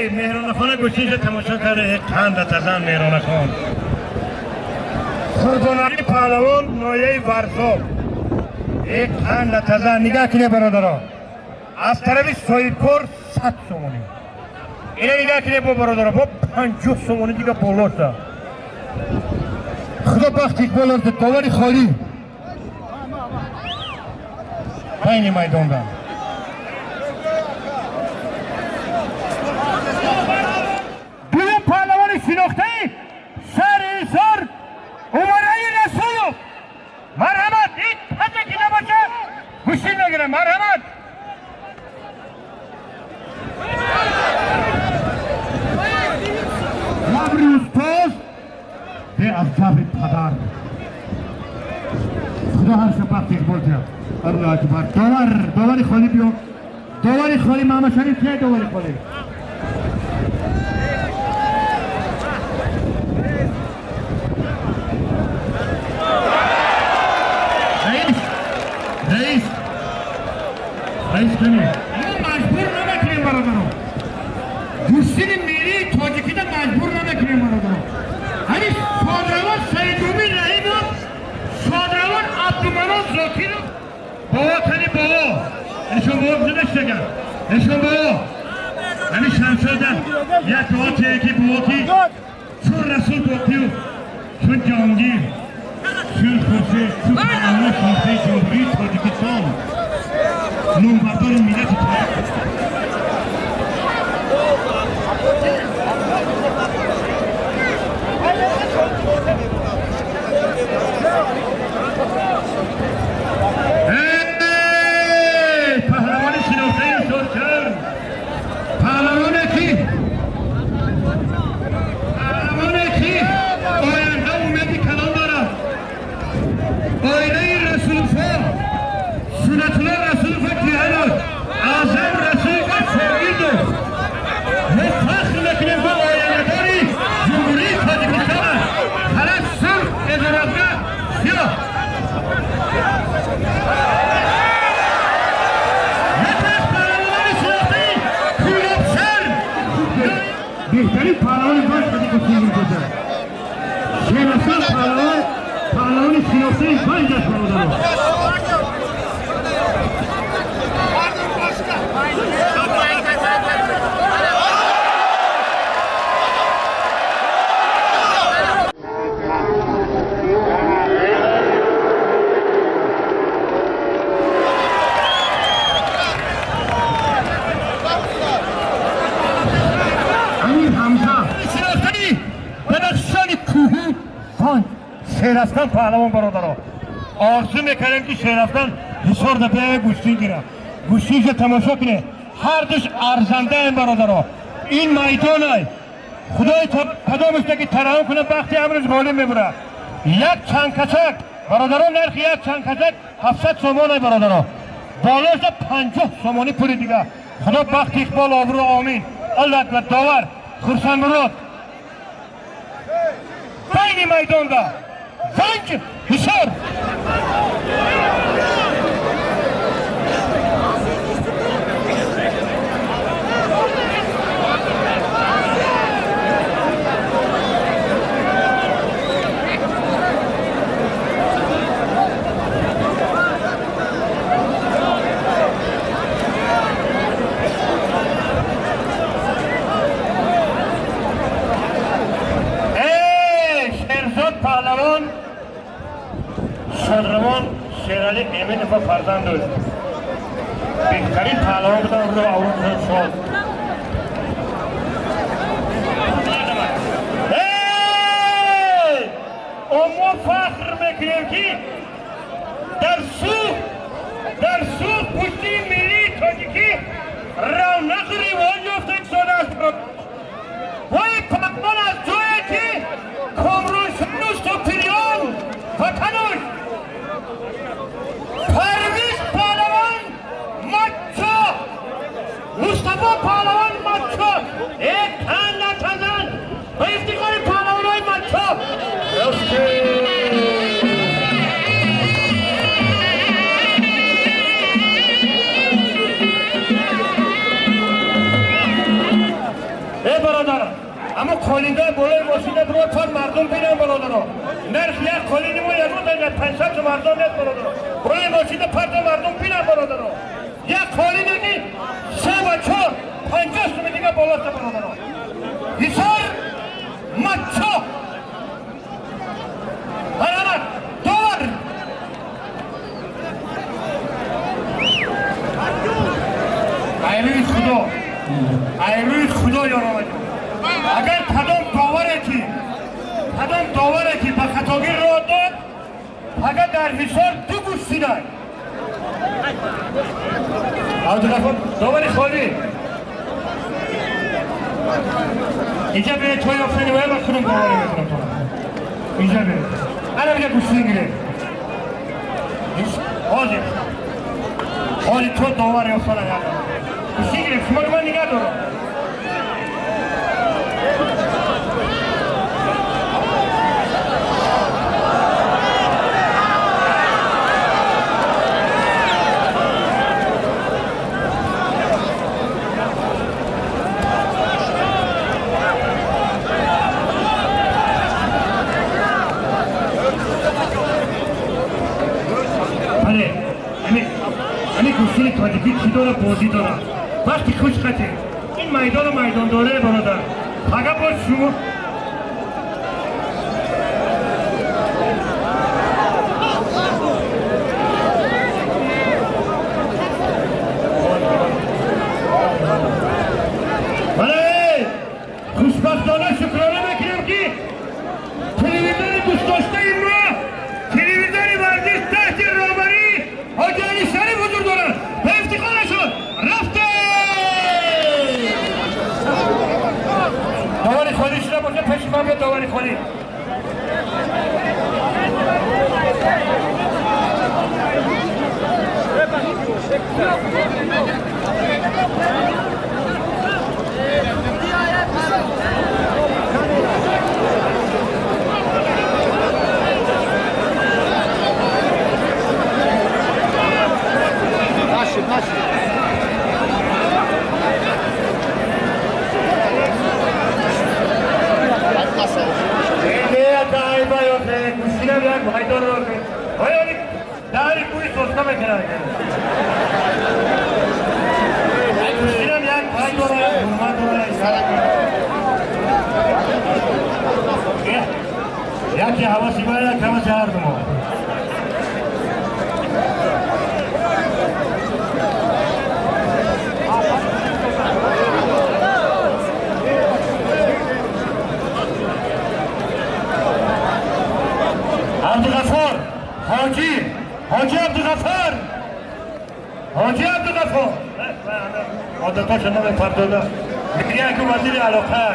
Меҳронахон гӯштинша тамошо карда, қанда тазан Меҳронахон. Қурбонали паҳлавон ноҳияи Варзоб. Қанда тазан нигаҳ кунед бародаро. Аз тарафи соҳибкор 100 сомонӣ. Ина нигаҳ кунед бо бародаро, бо 50 сомонӣ дига болоша. Худо бахти иқбол орзу, довари холӣ. Байни майдонда. Дуюм паҳлавони шинохтаи шаҳри Ҳисор Умарали Расулов. Марҳамат, ин паза ки набоша, гӯштин мегирам. Марҳамат. Лабри устоз бе аз ҷабри падар. Худо ҳар шаб бахти иқбол диҳад. Аллоҳу акбар. Довар, довари холӣ биё. Довари холӣ Муҳаммад Шариф кист довари холӣ? Раис, раис, раис кунед. Мо маҷбур намекунем бародаро. Гӯштини миллии тоҷикида маҷбур намекунем бародаро. Ҳамин шодравон Саидумин Раҳимов, шодравон Абдуманон Зокиров бобо кани бобо. Нишон бобо куҷо наштаган? Нишон бобо. Ҳамин Шамшода як дуо тие ки бобо ки чун Расул Боқиев, чун Ҷаҳонгир, чун Хуршед, чун паҳлавони шинохтаи Ҷумҳурии Тоҷикистон, номбардори миллати тоҷик. Паҳлавони шинохтаи Ҳисоршаҳр, паҳлавоне ки оянда умеди калон дорад, оилаи Расуловҳо, Сунатулло Расулов ҷиҳанов, Аъзам Расулов шогирду. Мо фахр мекунем бо ояндадори Ҷумҳурии Тоҷикистон аст. Халас сурх, эзоразга сиёҳ. Яке аз паҳлавонони шинохтаи Кӯлобшаҳр, беҳтарин паҳлавони ванҷ қади гӯштин гирифта. Шерафзал паҳлавон, паҳлавони шинохтаи ванҷ аст бародаро. Амир Ҳамза шинохтаи Бадахшони кӯҳӣ ванҷ Шерафтан паҳлавон бародаро. Орзу мекардем ки Шерафтан Ҳисорда биёяд гӯштин гирад. Гӯштинша тамошо кунед. Ҳардуш арзандаем бародаро. Ин майдонай. Худои кадомашда ки тараҳум кунад бахти амрӯз ғолиб мебурад. Як чангкачак бародаро, нархи як чангкачак 700 сомонай бародаро. Болоша 50 сомонӣ пули дига. Худо бахти иқбол обрӯ омин. Аллоҳу акбар. Довар Хурсандмурод. Байни майдонда Ванҷ Ҳисор. Шерзод паҳлавон, шодравон Шерали Эминов фарзандӯш. Беҳтарин паҳлавон будан, рӯ аврӯ шод. Мо фахр мекунем ки дар сух гӯштини миллии тоҷикӣ равнақу ривоҷ ёфта истодааст. Вой паҳлавон аз ҷое ки Комрӯшануш Топириён ватануш. Парвиз паҳлавон Маччо, Мустафо паҳлавон Маччо. Тан натазан ба ифтихори паҳлавонҳои Маччо. Эй бародар, аммо қолинда болои мошина биро пар мардум бинам бародаро. Нарх як қолини мо ягон дар 500 мардум нест бародаро. Болои мошина парда мардум бинам бародаро. Як қолине ки 3 ва 4 50 сум дига болоста бародаро. Ҳисор мачо. Баромад довар. Айрӯи Худо, айрӯи Худо ёроваҷон. Агар кадом доваре ки ба хатогӣ роҳ дод, агар дар Ҳисор ду гӯштидай. Абдуғаффор довари холӣ. Инҷа биёед то ёфтани вай ман худам доварӣ мекунам то. Инҷа биёед. Ана инҷа гӯштин гиред. Ҳозир. Ҳозир то довар ёфтана ядам. Гӯштин гиред, шуморо ман нигаҳ дорам. Гӯштини тоҷикӣ чӣ дора, бозӣ дора. Вақти хуш қатӣ ин майдону майдондорае бародар. Пага боз шумо бале, хушбахтона шукрона мекунем ки телевизори дӯстдоштаи мо, телевизори варзиш таҳти роҳбарии Ҳоҷи Али Шариф ҳузур дорад. Ба ифтихорашон рафте! Довари холӣ шуда боша пеши ман биё довари холӣ. Яке ҳаваси ман, як ҳаваси ҳарду мо. Абдуғаффор ҳоҷӣ, ҳоҷӣ Абдуғаффор, ҳоҷӣ Абдуғаффор. Одатҳоша намепардоза. Мегӯяд ки вазири алоқа.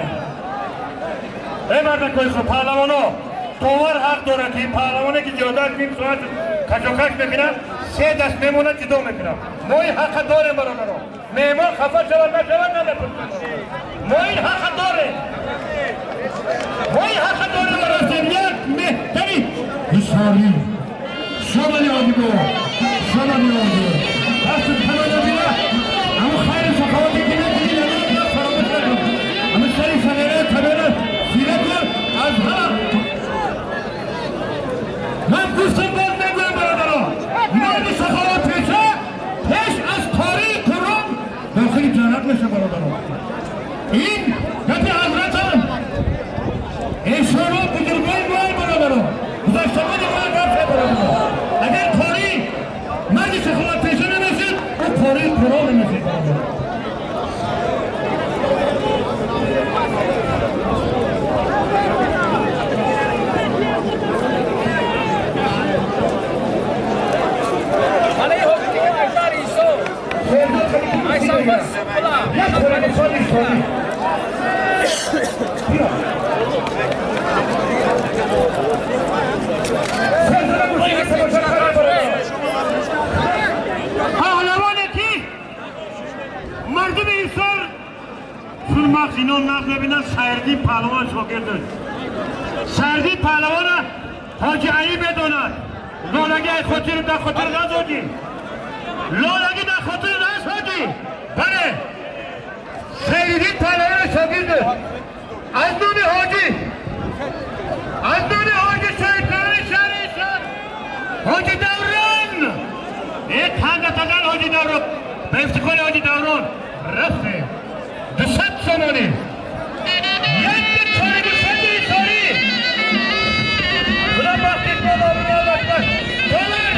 Эй мардакои худ, паҳлавоно, довар ҳақ дорад ки паҳлавоне ки зиёда аз ним соат кашокаш мекунад, се даст мемонад, ҷудо мекунад. Мо ин ҳаққа дорем бародаро. Меҳмон хафа шавад нашавад намепурсем. Мо ин ҳаққа дорем. Мо ин ҳаққа дорем бародаро. Як меҳтари ҳисорӣ. Шомали одибо, шомали одибо. Дасту таманобила, аммо хайру саховате ки накунӣ, намекунад, фаромӯш накун. Аммо сари сағира табера сира кун, аз ҳама. Ман гуфтам боз мегӯям бародаро, марди саховатпеша пеш аз қории Қуръон дохили ҷаннат меша бародаро. Ин гапи ҳазратам, эшоно бузургони мо бародаро, гузаштагони мо гапе бародаро. Агар қорӣ марди саховатпеша намешуд, ӯ қории Қуръон намешуд бародаро. Паҳлавоне ки мардуми Ҳисор чун мағз ино нағз мебинанд, Сайрдин паҳлавон шогирд дошт. Сайрдин паҳлавона Ҳоҷи Алӣ медонад. Лолагӣ ай хотир дар хотир надодӣ. Лолагӣ дар хотир наст ҳоҷӣ. Бале, Сайрдин паҳлавона шогирд дошт. Аз номи ҳоҷӣ, аз номи ҳоҷи соҳибкорони шаҳри Ҳисор, ҳоҷи Даврон, е танда тазан ҳоҷи Даврон, ба ифтихори ҳоҷи Даврон рафтем. 200 сомонӣ. Як кори гӯсфанди ҳисорӣ. Худо бахти доллар. Доллар.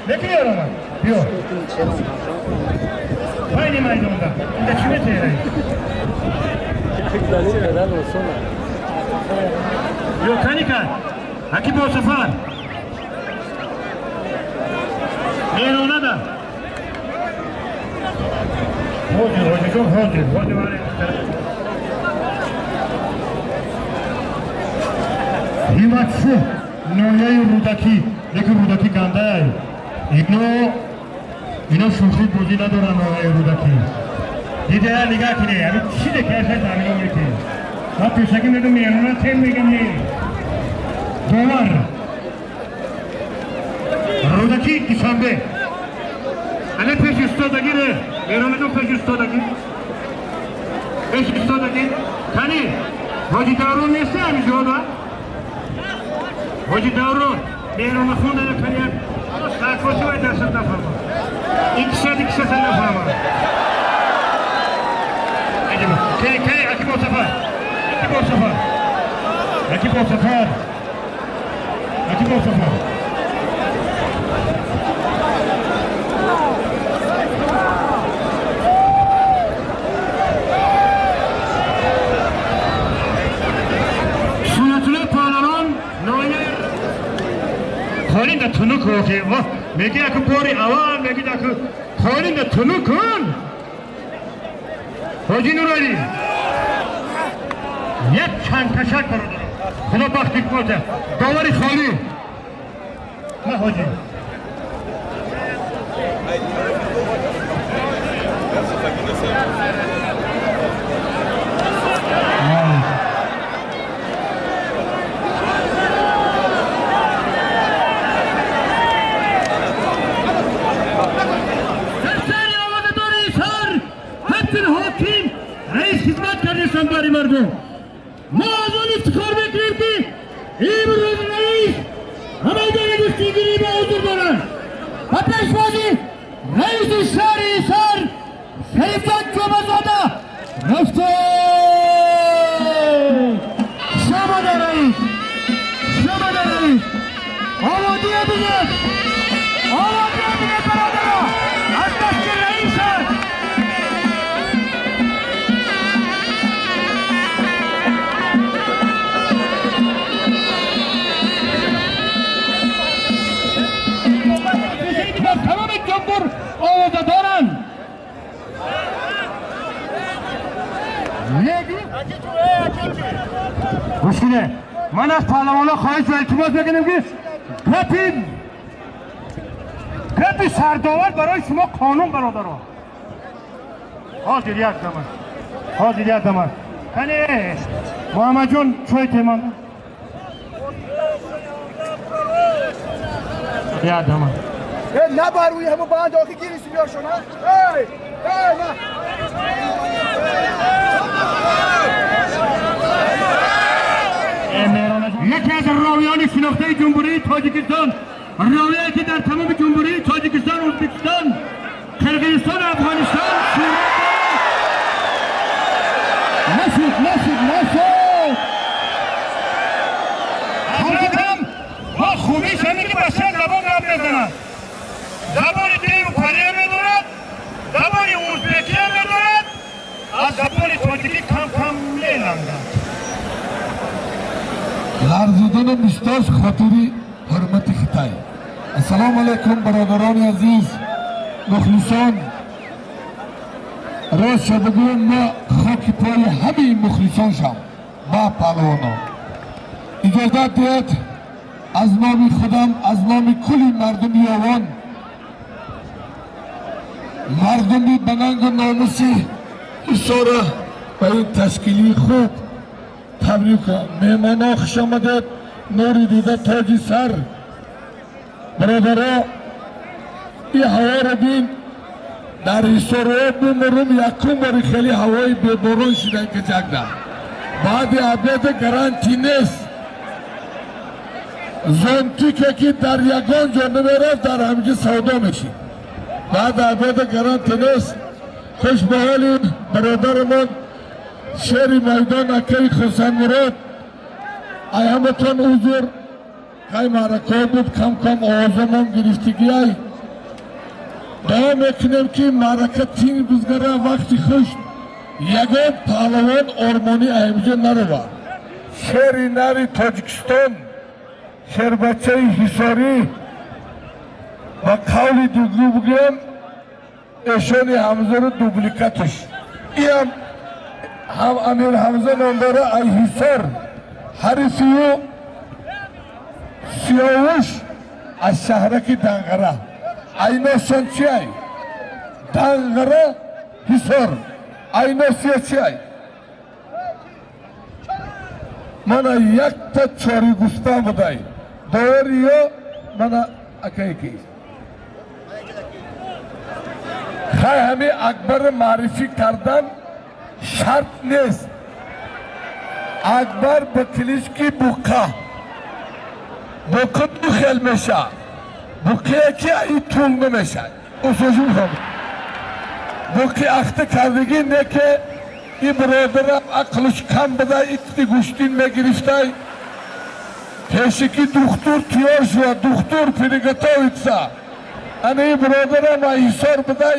Лекин ёрама. Биё. Байни майдонда. Инда чӣ метеҳрай? Ё каника. Аки Босафар. Меҳронада. Ҳозир, ҳоҷиҷон, ҳозир. Ҳозир вале. Ҳиматшу ноҳияи Рӯдакӣ. Лекин Рӯдакӣ гандаай. Ино шӯхӣ бозӣ надоранд ноҳияи Рӯдакӣ. Дида нигаҳ кунед, ҳамин чизе ки ҳаст ҳамино мекунед. Ман пешакӣ мегӯям меҳрона тем мегӯям не. Довар. Рӯдакӣ Душанбе. Ана пеши устодагӣ ре. Меҳронаҷон пеши устодагӣ. Пеши устодагӣ. Кани, ҳоҷи Даврон нести ҳамин ҷода? Ҳоҷи Даврон, Меҳрона хонда кани як саркоси вай дастат нафарма. Ин кисади кисата нафарма. Кай, кай, аки Босафар. Аки Босафар. Аки Босафар. Аки Босафар. Сунатулло паҳлавон ноҳияи Холинда тунук охи. Меги аку бори аввал, меги аку холинда тунук кун. Ҳоҷи Нуралӣ. Як чанд кашак бародарон. Худо бахти бота. Довари холӣ. На ҳоҷи. Бари мардум. Мо аз он ифтихор мекунем ки имрӯз раис майдони гӯштигирӣ ба ҳузур доранд. Ба пешвози раиси шаҳри Ҳисор Шарифҷон Ҷумъазода рафтем. Шомада раис, шомада раис. Оводия бинед, оводия бинед бародаро. Аз дасти раис аст. Тамоми ҷумҳур овоза доранд. Гӯш кунед, ман аз паҳлавонҳо хоҳиш ва илтимос мекунем ки гапи сардовар барои шумо қонун бародарон. Ҳозир як замон, ҳозир як замон. Кане Муҳаммадҷон чой теман. Як замон. نبر روی همون بند آخه گیریسی بیار شما. ای ای نه. یکی از راویان شناخته جمهوری تاجیکستان، راویی که در تمام جمهوری تاجیکستان، ازبکستان، قرقیزستان، افغانستان نشد نشد نشد. حضرتم با خوبیش همین که به سه زبان گپ میزنند. زبان دیو پریه میدارد، زبان ازبکی میدارد، از زبان تاجیکی کم کم میلنگد. لرزیدن مشتاش خاطری حرمت خطای. السلام علیکم برادران عزیز، مخلصان. راست بگویم ما خاک پای همه مخلصان شم با پهلوانا. اجازت دهید از نام خودم، از نام کلی مردم یاوان، مردمی بننگ و ناموسی اشاره به این تشکیلی خوب تبریک. مهمانا خوش آمدید، نوری دیده تاجی سر. برادرها این هوا را بین، Дар Ҳисорҳо бимурум якум бори хеле ҳавои беборон шидан ки ҷагда. Баъди обеда гарантӣ нест. Зонтике ки дар ягон ҷо намерафт, дар ҳаминҷо савдо мешид. Баъд обеда гарантӣ нест. Хуш ба ҳоли бародарамон шери майдон акаи Хусанмурод. Ай ҳаматон узр, кай маъракаҳо буд, кам-кам овозамон гирифтигиай. Дуо мекунем ки маърака тин бизгара, вақти хуш ягон паҳлавон ормонӣ аҳамиҷо наравад. Шери нари Тоҷикистон, шербачаи Ҳисорӣ, ба қавли дугӯ бигӯям, эшони Ҳамзаро дубликатш. Иам ҳам Амир Ҳамза ном дора, ай Ҳисор. Ҳарифию Сиёвуш аз шаҳраки Данғара. Айносон чиай? Данғара, Ҳисор. Айносия чиай? Мана якта чори гӯспан будай. Довариё мана акае кист. Хай ҳами Акбарро маърифӣ кардан шарт нест. Акбар ба клички Буқа. Буқа ду хел меша. Буқие ки ай тул намешад. Усоҷи мехоҳам. Буқи ахта кардагӣ не ки и бародарам ақлш кам буда, икти гӯштин мегирифтай. Пеши ки духтур тиёр шуд, духтур приготовиться. Ана и бародарам ай Ҳисор будай,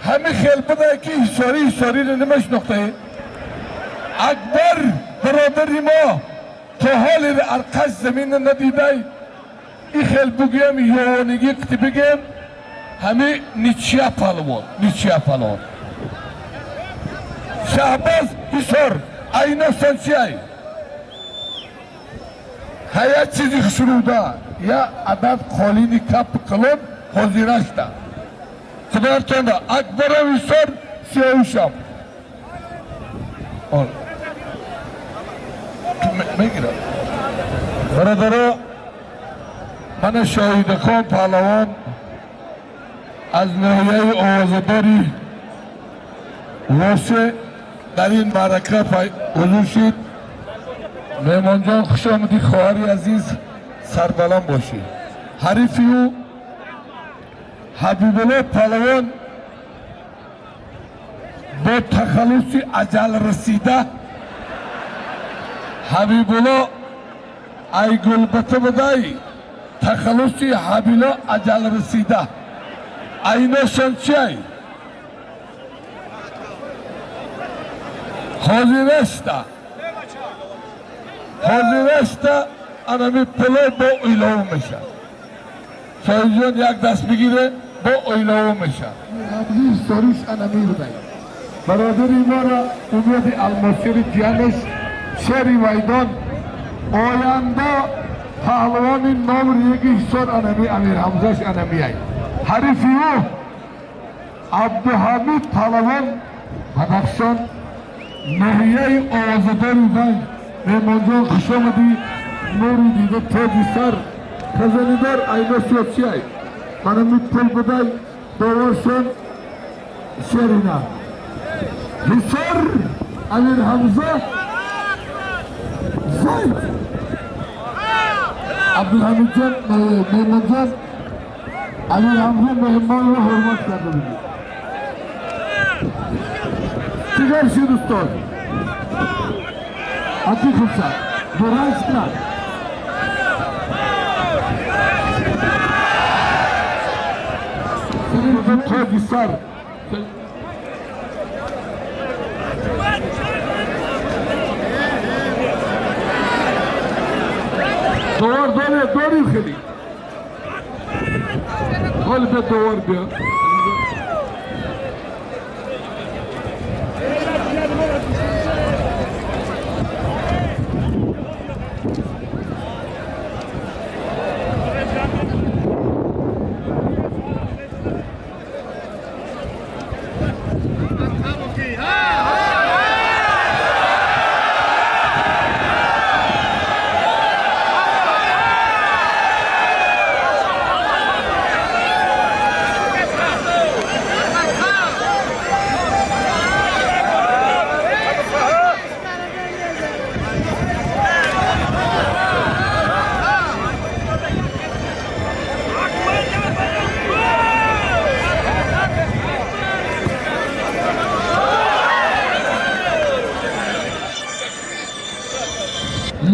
ҳами хел будай ки Ҳисорӣ Ҳисориро намешинохтаи. Акбар бародари мо то ҳоли арқаш заминро надидай. И хел бигӯям, ёвонигӣ қити бигӯям, ҳами ничия палвон, ничия палвон. Шаҳбоз Ҳисор, айносон чиай? Ҳая чизи хушруда, я адад қолини кап калон ҳозирашта. Худоятонда Акбарам Ҳисор, Сиёвушам. Мегирам. Бародаро, мана Шоҳидахон паҳлавон аз ноҳияи овозадори Восе дар ин маърака ҳузур шид. Меҳмонҷон, хуш омадӣ, хоҳари азиз, сарбаланд бошӣ. Ҳарифи ӯ Ҳабибулло паҳлавон бо тахаллуси аҷал расида. Ҳабибулло айгулбата будай, тахаллуси Ҳабило аҷал расида. Айношон чиай? Ҳозирашта. Ҳозирашта анами пуло бо илова мешавад. Соҳибҷон як даст бигире, бо илова мешавад. Ҳисориш анами будай. Бародари моро умеди алмосири ҷиянаш шери майдон, оянда паҳлавони номри яки Ҳисор анами Амир Ҳамзаш анамиай. Ҳарифи ӯ Абдуҳамид паҳлавон, Бадахшон, ноҳияи овозадори Ванг. Меҳмонҷон, хуш омадӣ, нури дида, тоҷи сар, хазанидор. Айносиё чиай? Манами пул будай, доваршон шерина. Ҳисор Амир Ҳамза Зайд. Абдулҳамидҷон, меҳмонҷон, Амир Ҳамза меҳмонро ҳурмат карда будед. Дигар шуд устод. Аки хурсанд. Дурашта. Тоҷи сар. Довар доре, дорим хеле. Ҳол бе довар бия.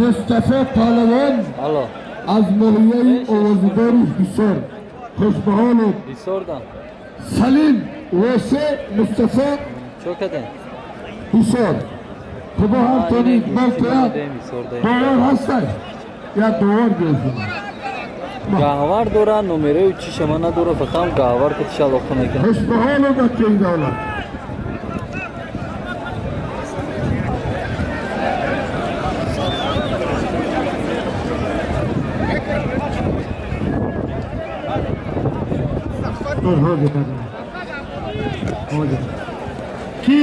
Мустафо Паҳлавон аз ноҳияи овоздори Ҳисор. Хушбаҳолед. Салим Восе Мустафо Ҳисор. Худо ҳамтони иқбол кунад. Довар ҳасташ? Як довар биёзем. Гаҳвар дора, номерои чишама надора, фақат гаҳвар ки тишалоқта мекунад. Хушбаҳолед, акаи давлат. Ки?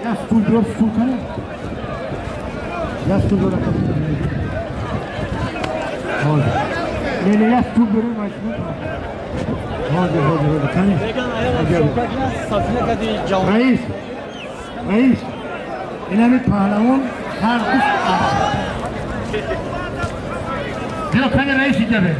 Я стул бер, стул кане? Я стул бер. Ҳозир. Не, не, я стул бер, маҷбур. Ҳозир, ҳозир, ҳозир. Кане? Раис, раис. Инами паҳлавон ҳар ду. Биё кане раис иҷабе.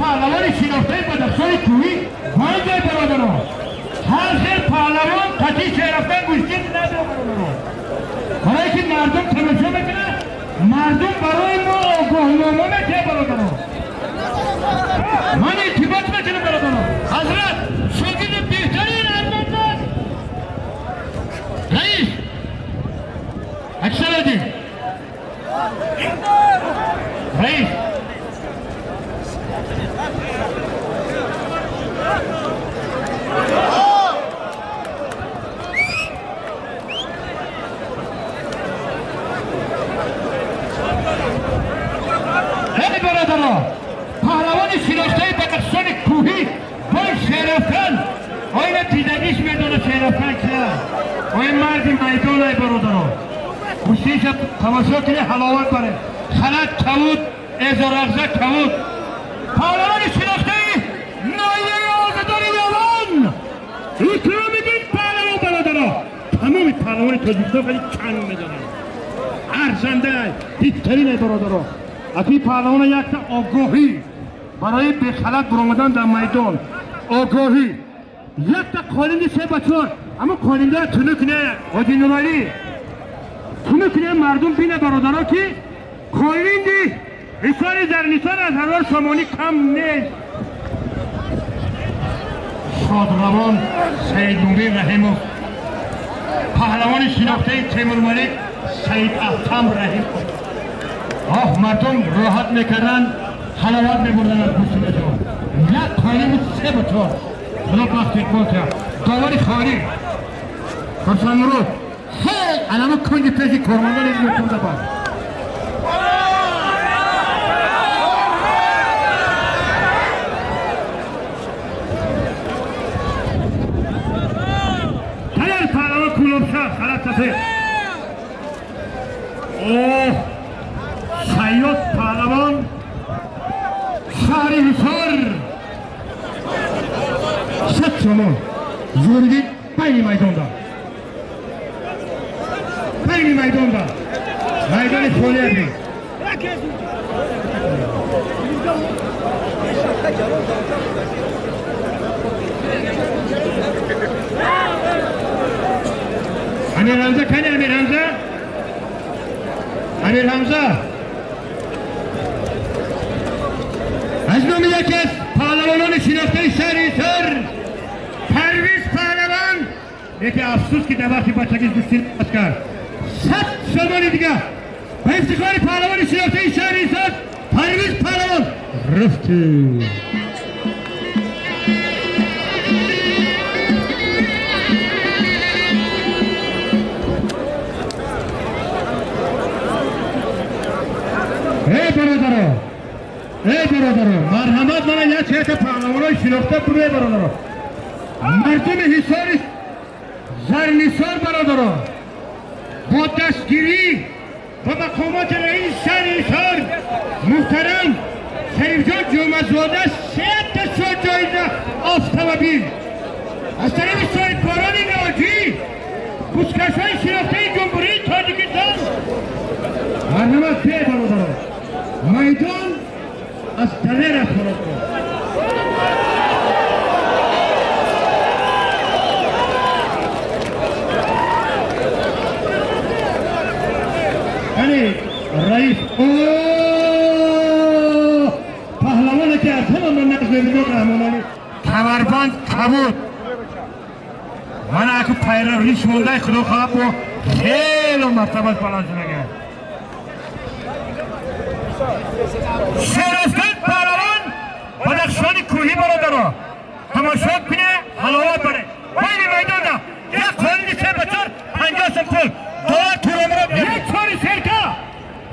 Паҳлавони шинохтаи Бадахшони кӯҳӣ ванҷай бародаро. Ҳар хел паҳлавон қатъи шерафтан гӯштин надо бародаро. Барое ки мардум тамошо мекунад, мардум барои мо огоҳнома метиҳад бародаро. Ман илтимос мекунам бародаро. Ҳазрат, шогирди беҳтарин арманд аст. Раис, аксарадин. Раис, эй бародаро, паҳлавони шинохтаи Бадахшони кӯҳӣ бой Шерафкан, оина дидагиш медонад Шерафкан кия. Ой марди майдон, ай бародаро. Гӯштиша тамошо кунед, ҳаловат баред. Халат кавуд, эзорағза кавуд. Паҳлавони шинохтаи ноҳияи Озодори Ёвон Икромиддин паҳлавон бародаро. Тамоми паҳлавони Тоҷикистон хеле чанг мезананд. Арзанда, беҳтарин, ай бародаро. Акни паҳлавона якта огоҳӣ барои бехалат баромадан дар майдон. Огоҳӣ. Якта қолинди 3 ба 4. Аммо қолиндаро тунук кунед, Ҳоҷи Нуралӣ. Тунук кунед, мардум бина бародаро, ки қолинди Ҳисори Зарнисор аз 1000 сомонӣ кам нест. Шодравон Саидмубин Раҳимов, паҳлавони шинохтаи Темурмалик Саид Афтам Раҳимов. Оҳ, мардум роҳат мекарданд, ҳаловат мебурданд аз гӯштинашон. Як қолини 3 ба 4. Худо бахт иқбол кунад. Довари холӣ Хурсандмурод хел алама кунҷи пеши кормандони мекунда бад. Талар паҳлавон Кӯлобшаҳ халат сафед. Оҳ, Сайёд паҳлавон шаҳри Ҳисор 100 сомон. Зӯридин байни майдонда. Байни майдонда. Майдони холиаби. Амир Ҳамза кани, Амир Ҳамза? Амир Ҳамза. Аз номи яке аз паҳлавонони шинохтаи шаҳри Ҳисор Парвиз паҳлавон, яке афсӯс ки дар вақти бачагӣ гӯштин кард. 100 сомони дига ба ифтихори паҳлавони шинохтаи шаҳри Ҳисор Парвиз паҳлавон рафти. Эй бародаро, эй бародаро, марҳамат, мана як чета паҳлавонои шинохта буре бародаро. Мардуми Ҳисори Зарнисор бародаро, бо дастгирӣ ва мақомоти раиси шаҳри Ҳисор муҳтарам Шарифҷон Ҷумъазода сета шоҳ ҷоиза автомобил. Тамошои шинохтаи Ҷумҳурии Тоҷикистон. Марҳамат пе бародарон. Майдон аз Далер аст бародарон. Яъне раис паҳлавоне ки аз ҳама ман нақш мебинам Раҳмоналӣ камарбанд кабуд. Ман аку пайрав риш мондай худо хоҳад бо хело мартабаш баланд шудага. Шеростан паҳлавон Бадахшони кӯҳӣ бародаро. Тамошо куне, ҳаловат баре. Байни майдонда як қолини се ба чор 50 сом пул. Доллар туромро як чори серка.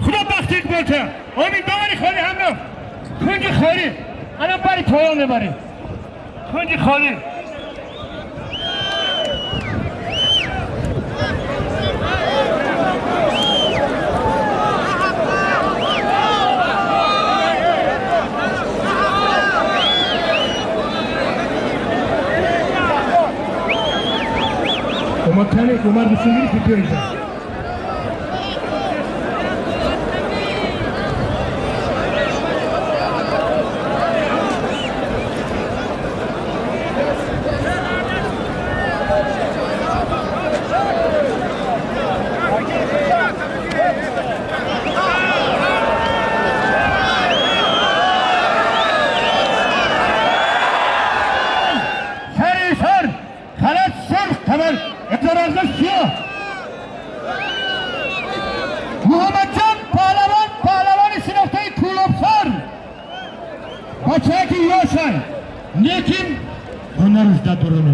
Худо бахти иқбол та. Омин довари холи ҳамно. Кунҷи холи. Ана бари поён мебарӣ. Кунҷи холи. Умар гӯстингирӣ ки биёида. Сари сар халат сурх камар эътирозда сиёҳ. Муҳаммадҷон паҳлавон паҳлавони шинохтаи Кӯлобсар. Бачаки ёшай, лекин ҳунараш дар дуруну.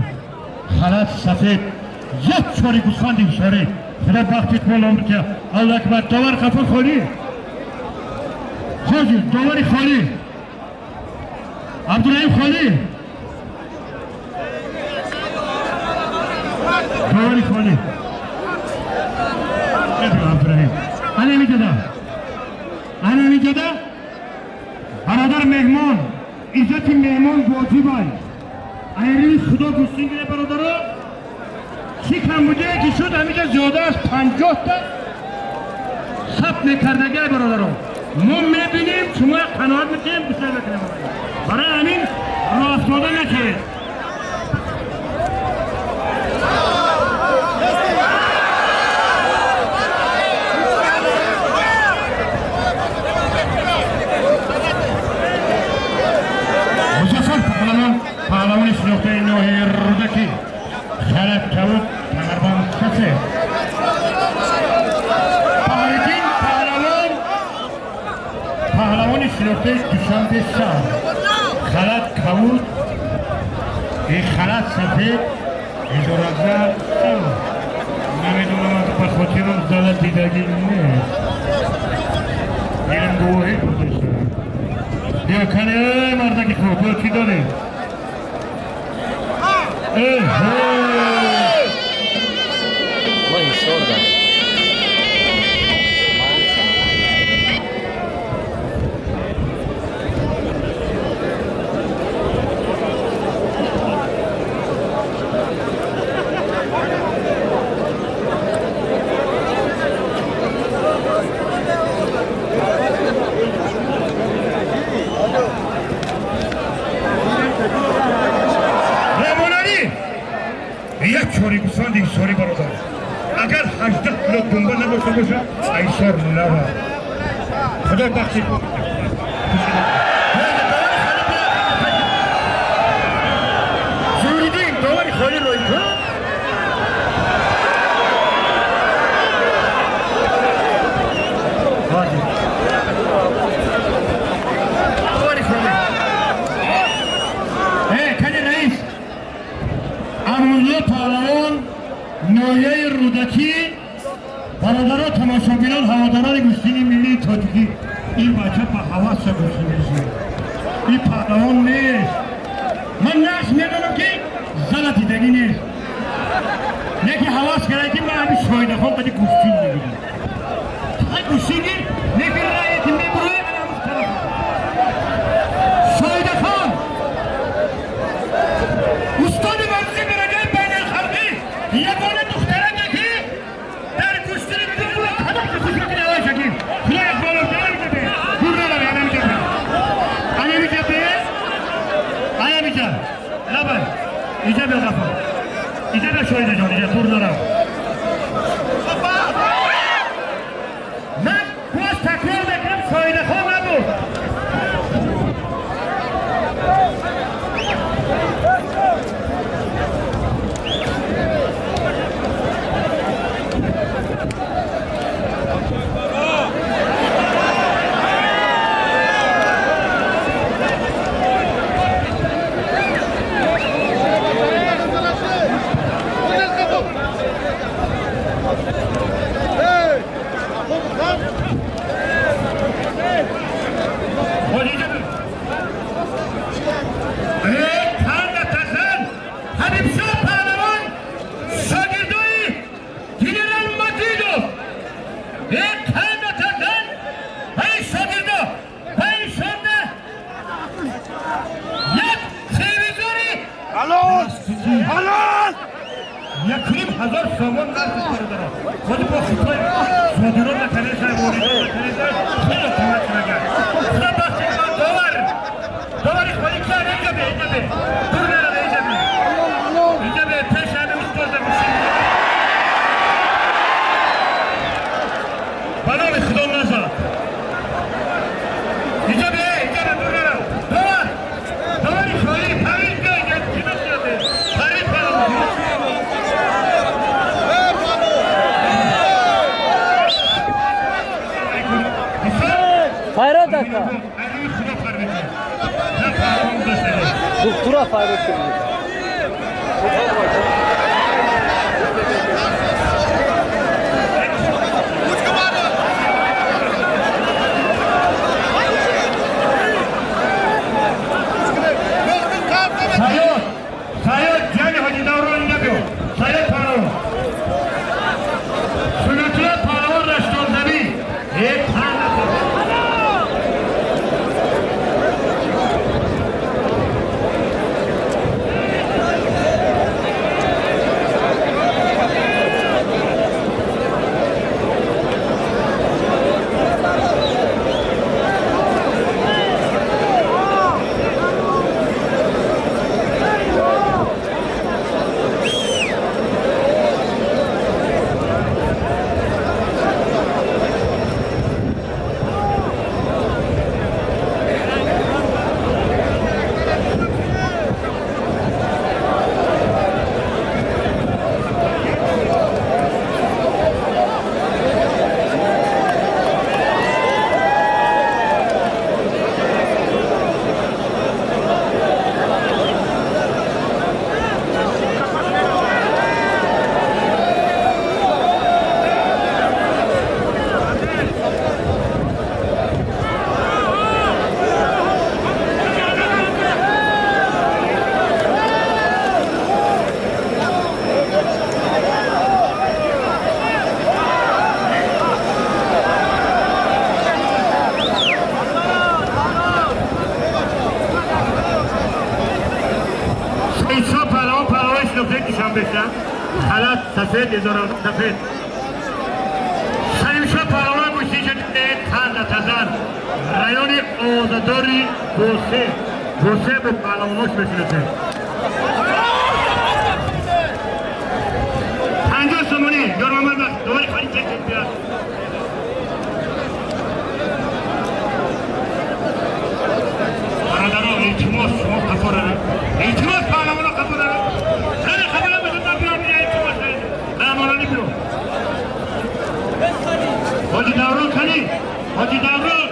Халат сафед, як чори гӯсфанди ишорӣ. Худо бахти иқбол омр ки Аллоҳ акбар. Довар хафа холӣ. Ҳозир довари холӣ. Абдураҳим холӣ. Довари холӣ. Абдураҳим. Ана миҷода. Ана миҷода. Бародар меҳмон, иззати меҳмон воҷиб аст. Айри худо гӯстин гире бародаро. Чӣ камбудие ки шуд ҳамиҷа зиёда аз 50 та сабт мекардагиай бародаро. Мо мебинем, шумо қаноат мекунем, гусел мекунем. Барои ҳамин роҳ афтода нашавед. Музаффар паҳлавон паҳлавони шинохтаи ноҳияи Рӯдакӣ. Халат кабуд, камарбанд сафед. Баҳриддин паҳлавон паҳлавони шинохтаи Душанбе шаҳр. Халат кабуд, халат сафед, идораза намедонам ба хотирам зала дидагӣ нест. Дилам гувоҳӣ дода. Биё кане мардаки хуб, биё чӣ дорӣ? Ман ҳисордам. Як чори гӯсфанди ҳисорӣ бародар. Агар 18 кило думба набошта бошад, ҳисор нава. Худо бахти. Зуриддин довари холӣ рой кун. Довари холӣ. Кани раис. Амрулло паҳлавон ноҳияи Рӯдакӣ. Бародаро, тамошобинон, ҳаводорони гӯштини миллии тоҷикӣ, ин бача ба ҳавасша гӯштин мешавад. Ин паҳлавон нест. Ман нақш медонам ки зала дидагӣ нест. Неки ҳавас карда ки ман ҳамин Шоидахон қади гӯштин мегирам. Фақат гӯштин гир, неки раъе ки мебурӯи ана ҳамун тараф. Шоидахон устоди варзиши дараҷаи байналхалқӣ, ягона духтараке ки Лабай. Иҷа биё Ғаффор. Иҷа биё Шоҳида ҷон, иҷа дур нарав. Ман боз такрор мекунам, Шоҳидахон набуд. Доктора файрод кунед. Саёд, Саёд ҷани ҳоҷи Даврон набиё. Саёд паҳлавон. Сунатулло паҳлавон раштонзанӣ. سفید ازاران سفید سلیمشا پهلوان گوشتی شد تن تزن رایان آزاداری بوسه بوسه به پهلواناش بشناسه 50 سومونی یار محمد وقت دوباره خالی چک بیاد برادران التماس شما قفا روید التماس پهلوانا قفا روید خیلی خبرم بزن بیام التماس رحمانانی بیرون حاجی دوران کنی حاجی دوران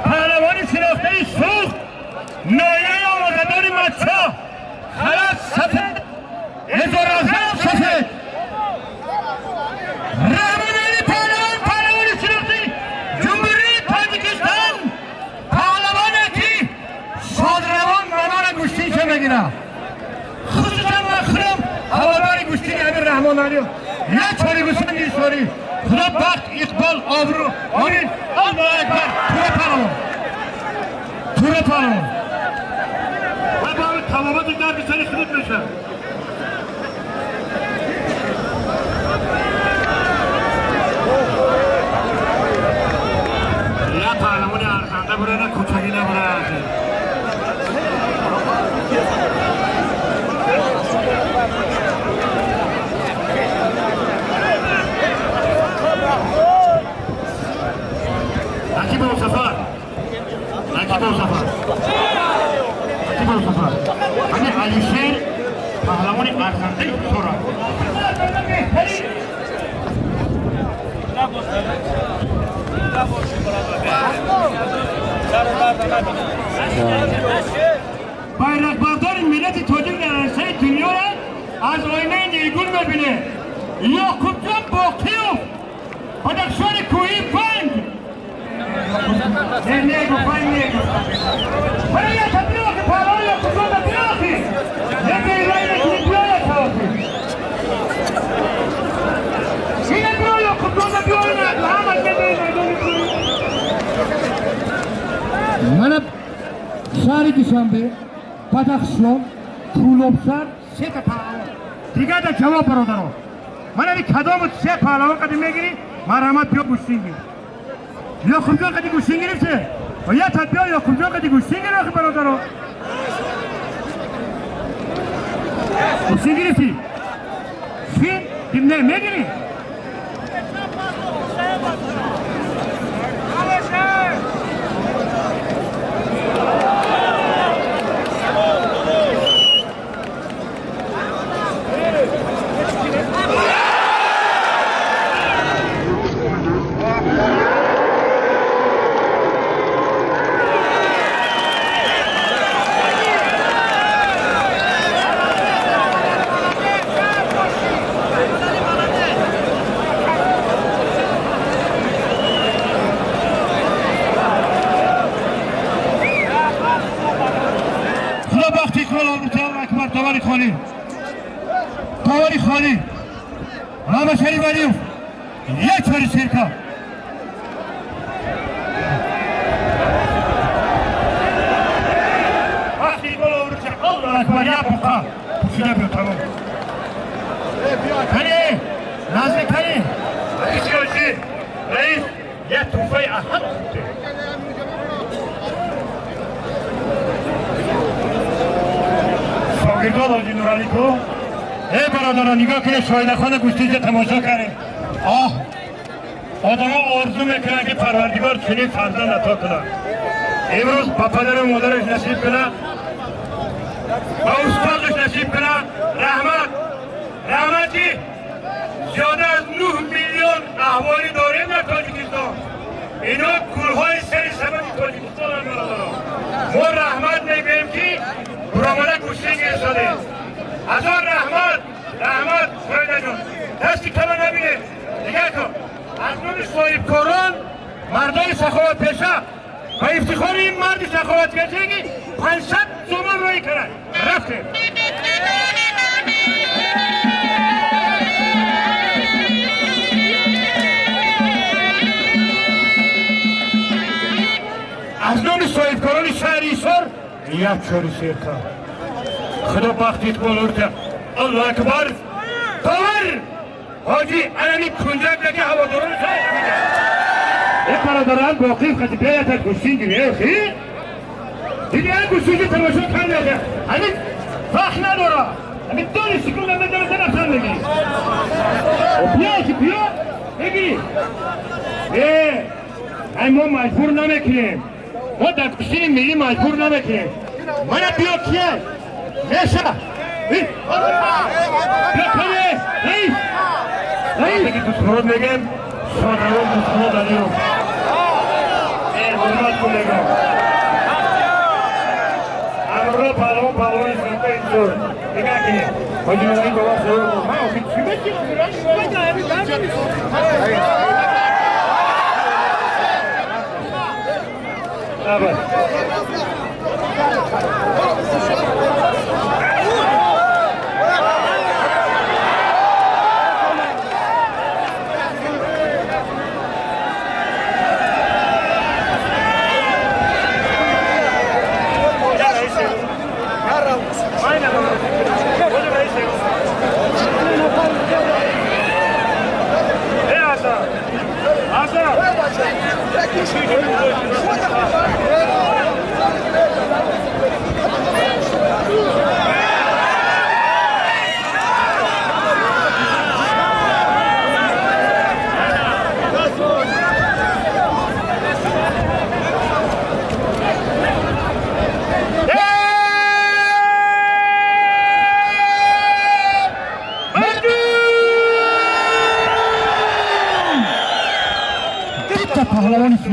پهلوان شناخته سوخت نایه آوازدار مچا خلط سفید هزار سفید رحمانانی پهلوان پهلوان شناخته جمهوری تاجیکستان پهلوانه که شادروان منان گوشتی چه میگیره خصوصا مخرم هوادار گوشتی امیر رحمانعلی یک چاری گوشتی نیستاری خدا بخت اقبال آبرو آمین الله اکبر توره پهلوان توره پهلوان و با تمامات در سر خودت میشه یا پهلوان ارزنده بره نه کوچکی نبره. Акибов Сафар, Акибов Сафар, Акибов Сафар. Ҳамин Алишер паҳлавони арзандаи Ҳисор. Байрақбардори миллати тоҷик дар арсаи дунёро аз оинаи нилгун мебинед. Ёқубҷон Боқиёв, Бадахшони кӯҳии Панҷ. Не, негу, панҷ негу. Бароята биёхи, паҳлавон Ёқубҷон да биёхи. Не бейрай накунӣ, биёята охи. Ина биё, Ёқубҷон да биё, ина ҳамаш мебинӣ майдони кӯҳӣ. Мана шаҳри Душанбе, Бадахшон, Кӯлобшаҳр сета паҳлавон. Дигар да ҷавоб, бародаро. Ман ами кадому се паҳлавон қади мегирӣ, марҳамат, биё гӯштин гир. Ёқубҷон қади гӯштин гирифте? Ята биё, Ёқубҷон қади гӯштин гир, охи бародаро. Гӯштин гирифтӣ? Шин? Не, мегирӣ? Худо бахти иқбол Акбар, товари холӣ, товари холӣ. Мамашариф Валиев, як чори серка. Бахти иқбол Акбар, як буқа пӯшида биё, тамом. Кани наздик, кани раиси, раис, як тӯҳфаи аҳам. Шогирдон ҳоҷи Нуралику. Э бародарон, нигоҳ кунед, Шоидахона гӯштиҷа тамошо кардем. Оҳ, одамо орзу мекунанд, ки Парвардигор чунин фарзанд ато кунад. Имрӯз ба падару модараш насиб кунад, ба устодаш насиб кунад. Раҳмат, раҳмати зиёда аз 9 миллион аҳволӣ дорем дар Тоҷикистон. Ино гулҳои сари сабади Тоҷикистонанд, бародарон. Мо раҳмат мегӯем, ки буромада гӯштин гирифтодем. Ҳазор раҳмат, раҳмат, Шоидаҷон. Дасти кама набинед. Дигар кун. Аз номи соҳибкорон, мардони саховатпеша, ба ифтихори ин марди саховатпеша, ки 500 сомон роҳӣ кард. Рафтем. Аз номи соҳибкорони шаҳри Ҳисор як чори серка. Худо бахти иқбол урта. Аллоҳ акбар. Товар! Ҳоҷи анами кунҷак даки ҳаводорони шаҳр. Э бародарам, Боқиев хати биёята гӯштин гирӣ, хи? Диди ан гӯштинги тамошо карда. Ҳамин вақт надора. Ҳамин дони секунда медораса нафсан мегирӣ. Биё ки биё, мегирӣ. Э, ай мо маҷбур намекунем. Мо дар гӯштини миллӣ маҷбур намекунем. Мана биё, кия? Меша. Биё кане, раис. Раис. Дӯстмурод мегем, шодравон Дӯстмурод Алиев. Э, ҳурмат кун мегам. Амро паҳлавон, паҳлавони синфа инсур. Нигоҳ кунед. Ҳоҷи Нуралӣ бобо савол. Ман охи чӣ бачи? Давай.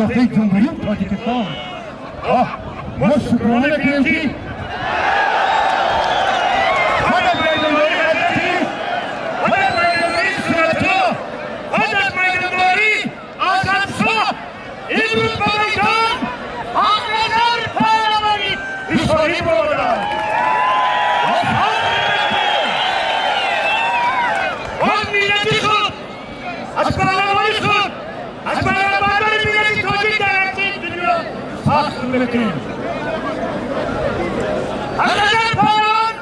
ёфтаи Ҷумҳурии Тоҷикистон. Мо шукрона мекунем, ки баъд аз майдондории ҳазрати, баъд аз майдондории Сурато, баъд аз майдондории Аъзамшоҳ, имрӯз ба майдон Ҳақназар паҳлавони ҳисорӣ баромаданд. Аз миллати худ, аз паҳлавони худ, аз паҳлавони миллати тоҷик дар арсаи дунё фахр мекунем. Ҳақназар паҳлавон,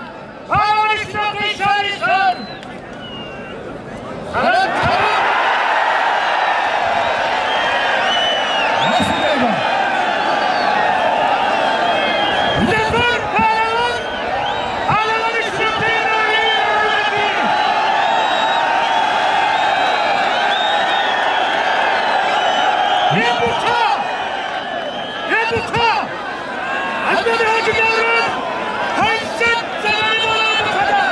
паҳлавони шинохтаи шаҳри Ҳисор. Музаффар паҳлавон, паҳлавони шинохтаи ноҳияи Рӯдакӣ. Ебуқа! Ебуқа! Аз номи Ҳоҷи Даврон 500 сомонӣ боло бухада!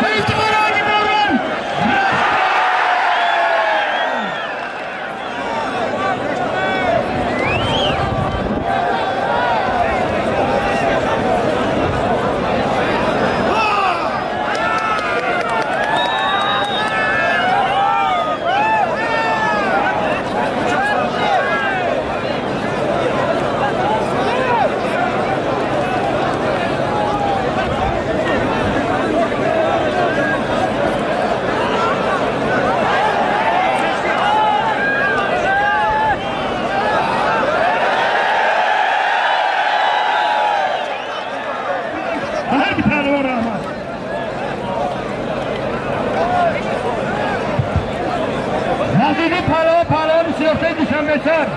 Ба ифтихори Ҳоҷи Даврон! Ҳар паҳлавон раҳмат. Назири паҳлавон, паҳлавони шинохтаи Душанбешаҳр.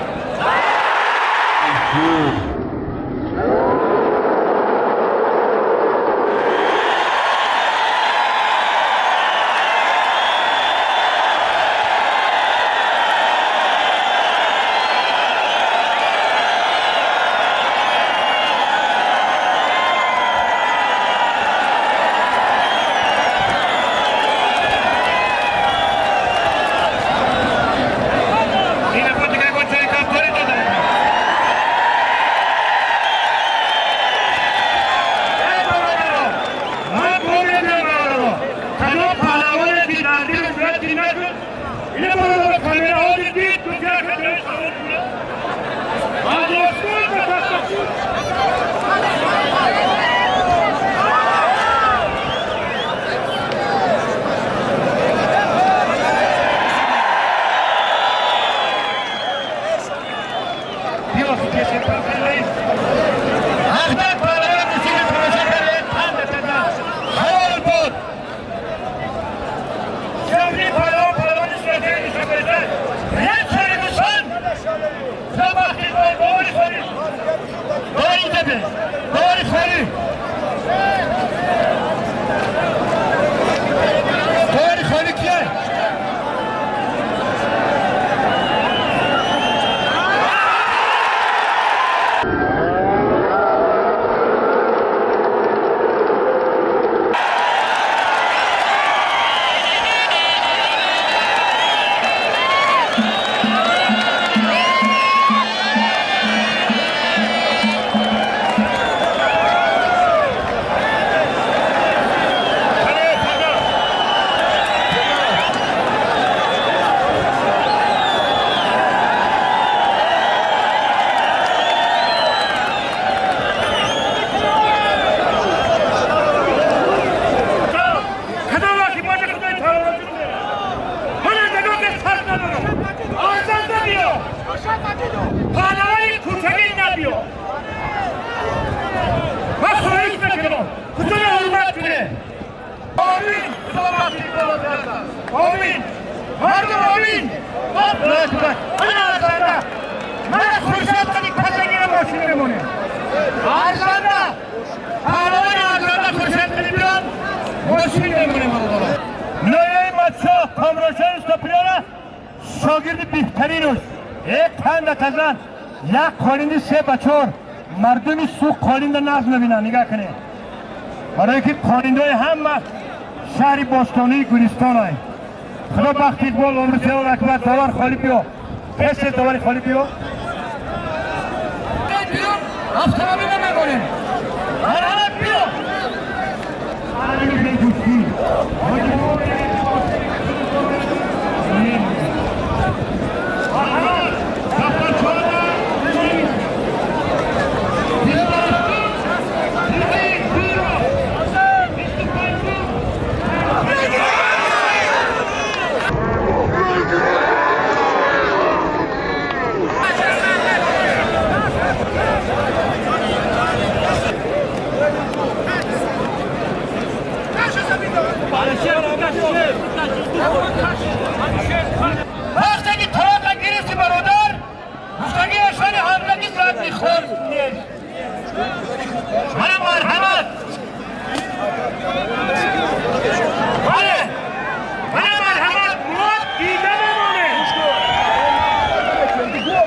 Кадом паҳлавоне ки дар дили сурати нашуд, ина бародар камераҳо дидид, ду Паҳлавони кӯчагӣ набиё. Ман хоҳиш мекунам, худоро ҳурмат кунед. Омин. Худо бахши Омин. Мардум, омин. Ана арзанда. Мана Хуршед қади касагина мошин мемонем. Арзанда. Паҳлавони арзанда Хуршед қади биён, мошин мемонем бародарон. Нояи Матшоҳ Комроншоҳ Устопиёна шогирди беҳтаринаш. Як танда тазан, як қолинди се ба чор. Мардуми суқ қолинда нағз мебинанд, нигоҳ кунед. Барое ки қолиндои ҳама шаҳри бостонии Гулистон ай. Худо бахти иқбол, умри сеол акбар, довар холӣ биё. Тез тез довари холӣ биё. Автомобил намемонем. Марҳамат, биё. وقتی که طلاق گرفتی برادر، گفتگی اشان حمله زد میخورد. من مرحمت. بله، من مرحمت. ما دیده نمانه.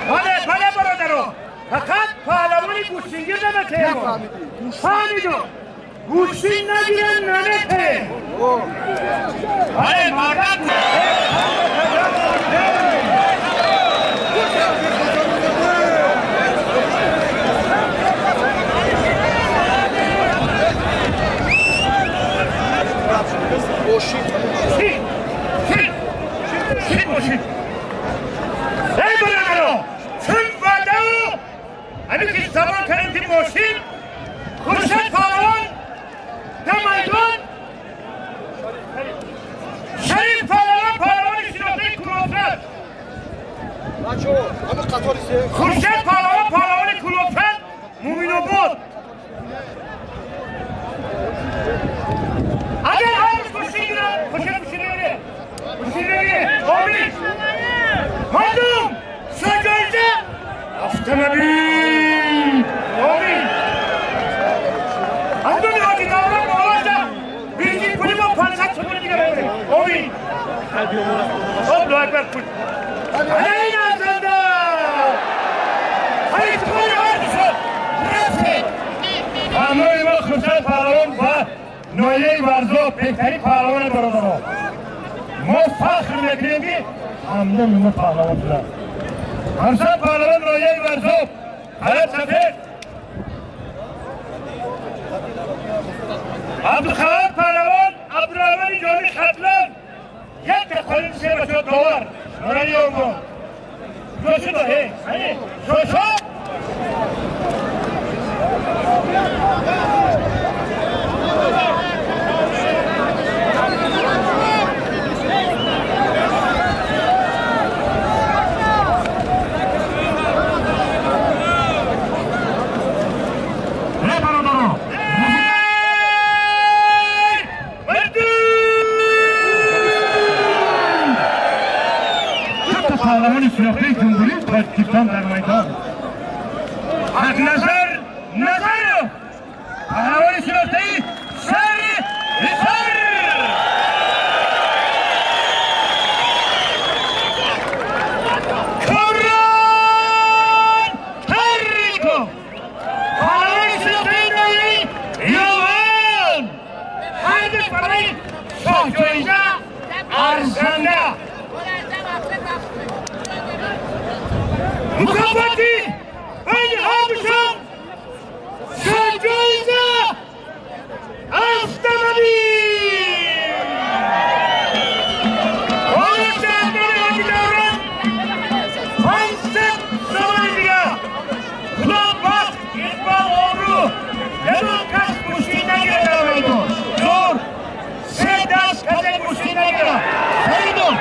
بله بله برادرو، فقط پهلوانی گوشینگیر نمته. فهمیدم. گوشی نگیرن نمته. بله مردم. ای برادرو، چون وعده همین که زبان کردیم که ماشین خورشید پهلوان در میدان، شریف پهلوان، پهلوان شناخته کلوفت، خورشید پهلوان، پهلوان کلوفت مومین آباد. اگر هر کشتی گیرن، خورشید کشتی نمیره، کشتی نمیره. آمین. مردم سجایزه автомобил. آمین. андони ҳоҷи даврон оварда бензин пули мо 500 сомони дига мемонем. Омин. Аллоҳу акбар. Пул ана ин арзанда. Ҳайфтихори ҳардушон рафтед. Ҳамроҳи мо Хуршед паҳлавон ва ноҳияи Варзоб беҳтарин паҳлавони бародарон. Мо фахр мекунем ки ҳамдами мо паҳлавон шуданд. Хуршед паҳлавон, ноҳияи Варзоб, Ҳараб Сафед, Абдухалил паҳлавон, Абдурахмони Ҷоми Хатлон, як тақолин се бача довар Нурали Оргон. Ҷошудо, ҳе, ҳане, ҷошо. Не бародаро, паҳлавони шинохтаи ҷумҳурии Тоҷикистон дар майдон, Ҳақназар Назаров, паҳлавони шинохтаи шаҳри Ҳисор. Комрон Тариков, паҳлавони шинохтаи ноҳияи Ёвон. Ҳардуш барои шоҳҷоиза арзанда. Мукофоти байни ҳардушон шоҳҷоиза автомобил. Ҳоҷи ҳоҷи Даврон 500 сомони дига. Худо бахт, иқбол, обрӯ. Ягон кас гӯшӣ нагирад дар майдон. Зор се даст касе гӯшӣ нагирад. Фаридун.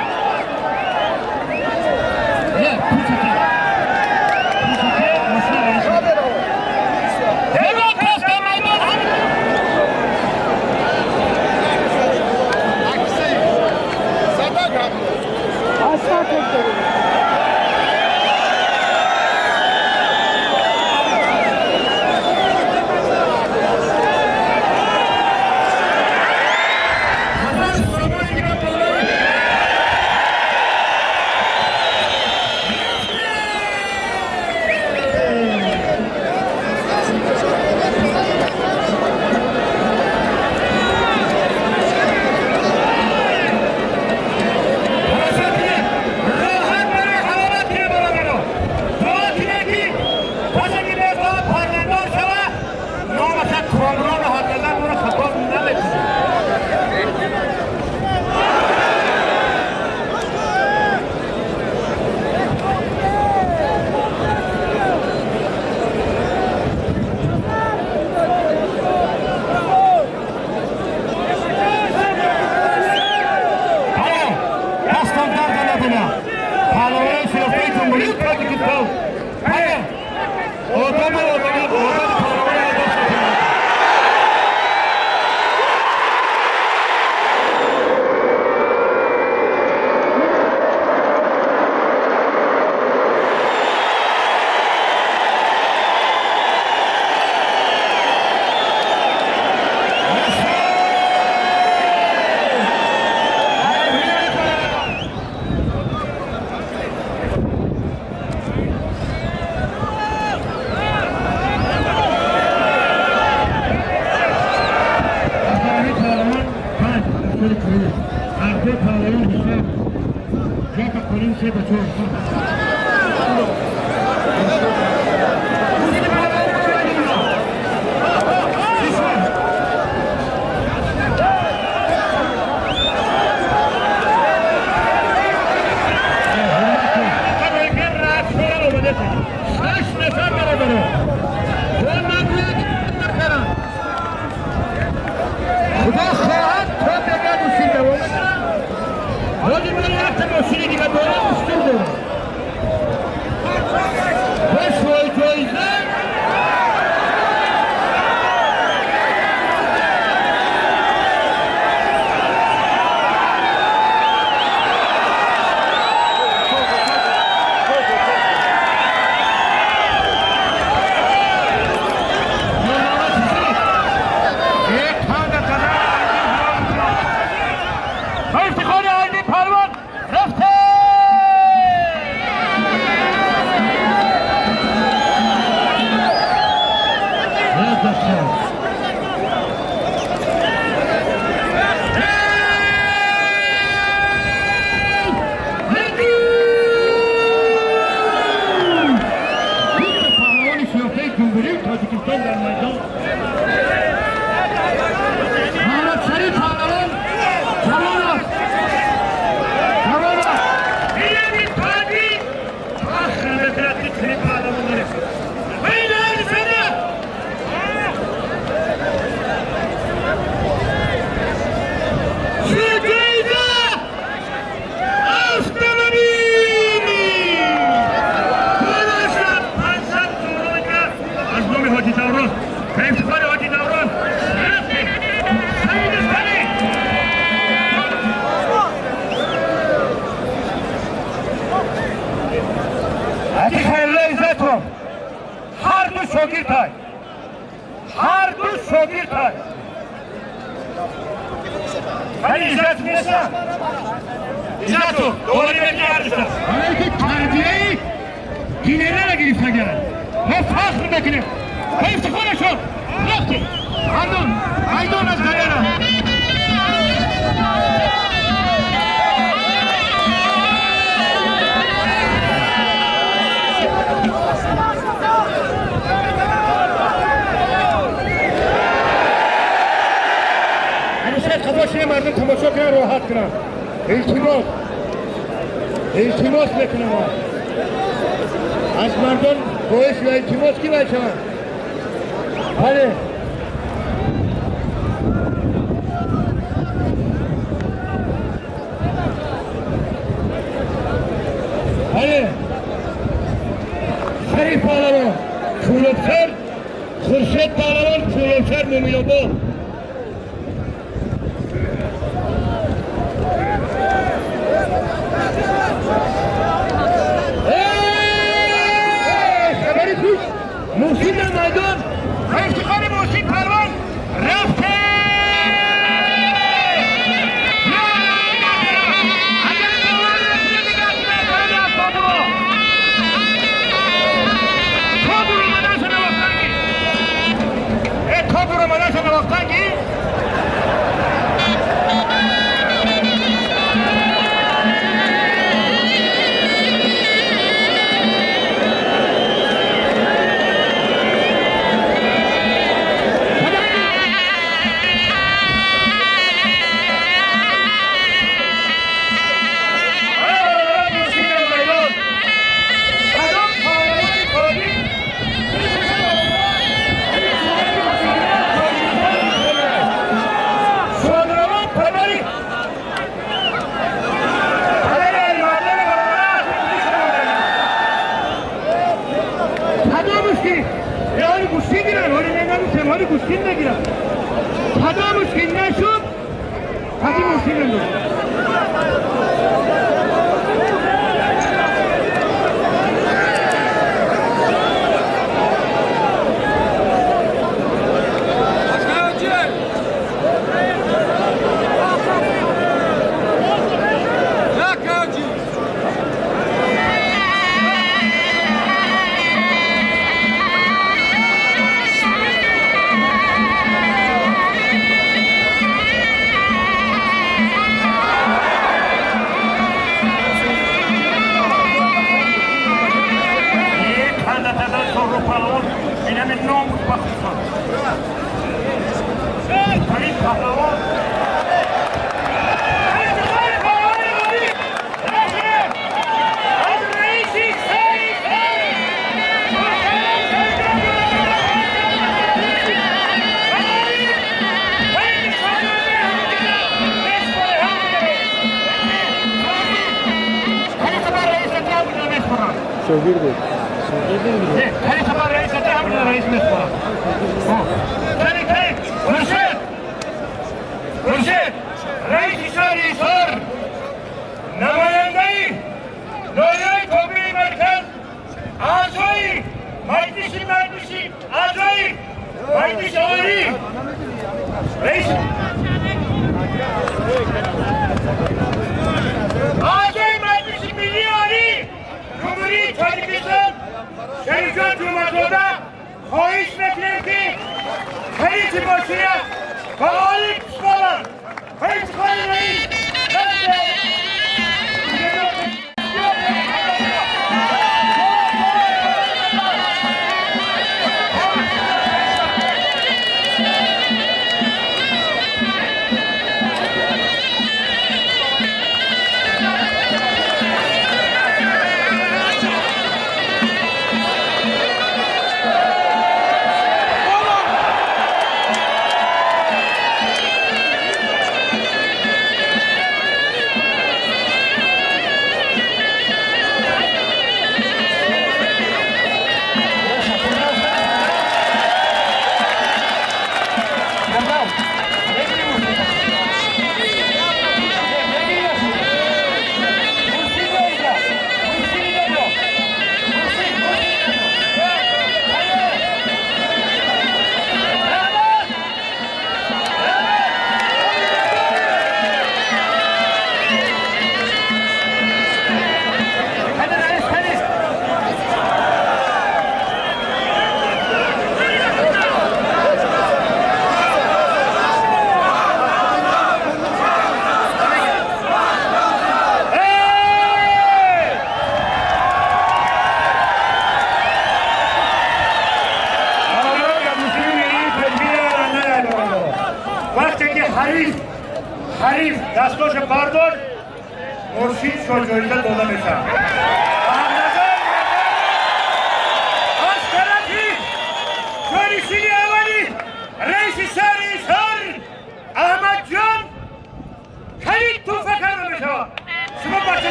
Одоб одоб одоб паҳлавони одоб шакл. Илтимос мекунам аз мардон боис ва илтимос ки бачаҳо бале бале Шариф паҳлавон Кӯлобшар, Хуршед паҳлавон Кӯлобшар Мӯминобод. Муҳсин дар майдон ба ифтихори Муҳсин Парвон рафте. гӯштӣ гиранд, ҳоли нагуфтем, ҳоли гӯштӣ мегиранд. Кадомаш ки нашуд, ҳади мошин мендозад.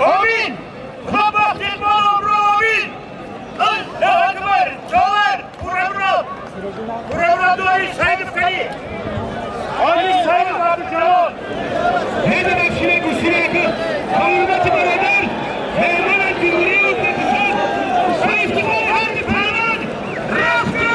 Амин! Худо бахти иқбол обрӯ амин! Аллоҳу акбар! Ҷовар! Ура ура! Ура ура Абдуллои Саидов кани! Ҳоҷи Саидов Абдуҷалол! Мебахшида гӯштире ки ҳурмати бародар меҳмон аз ҷумҳурии Ӯзбекистон ба ифтихори ҳар паҳлавон рафта!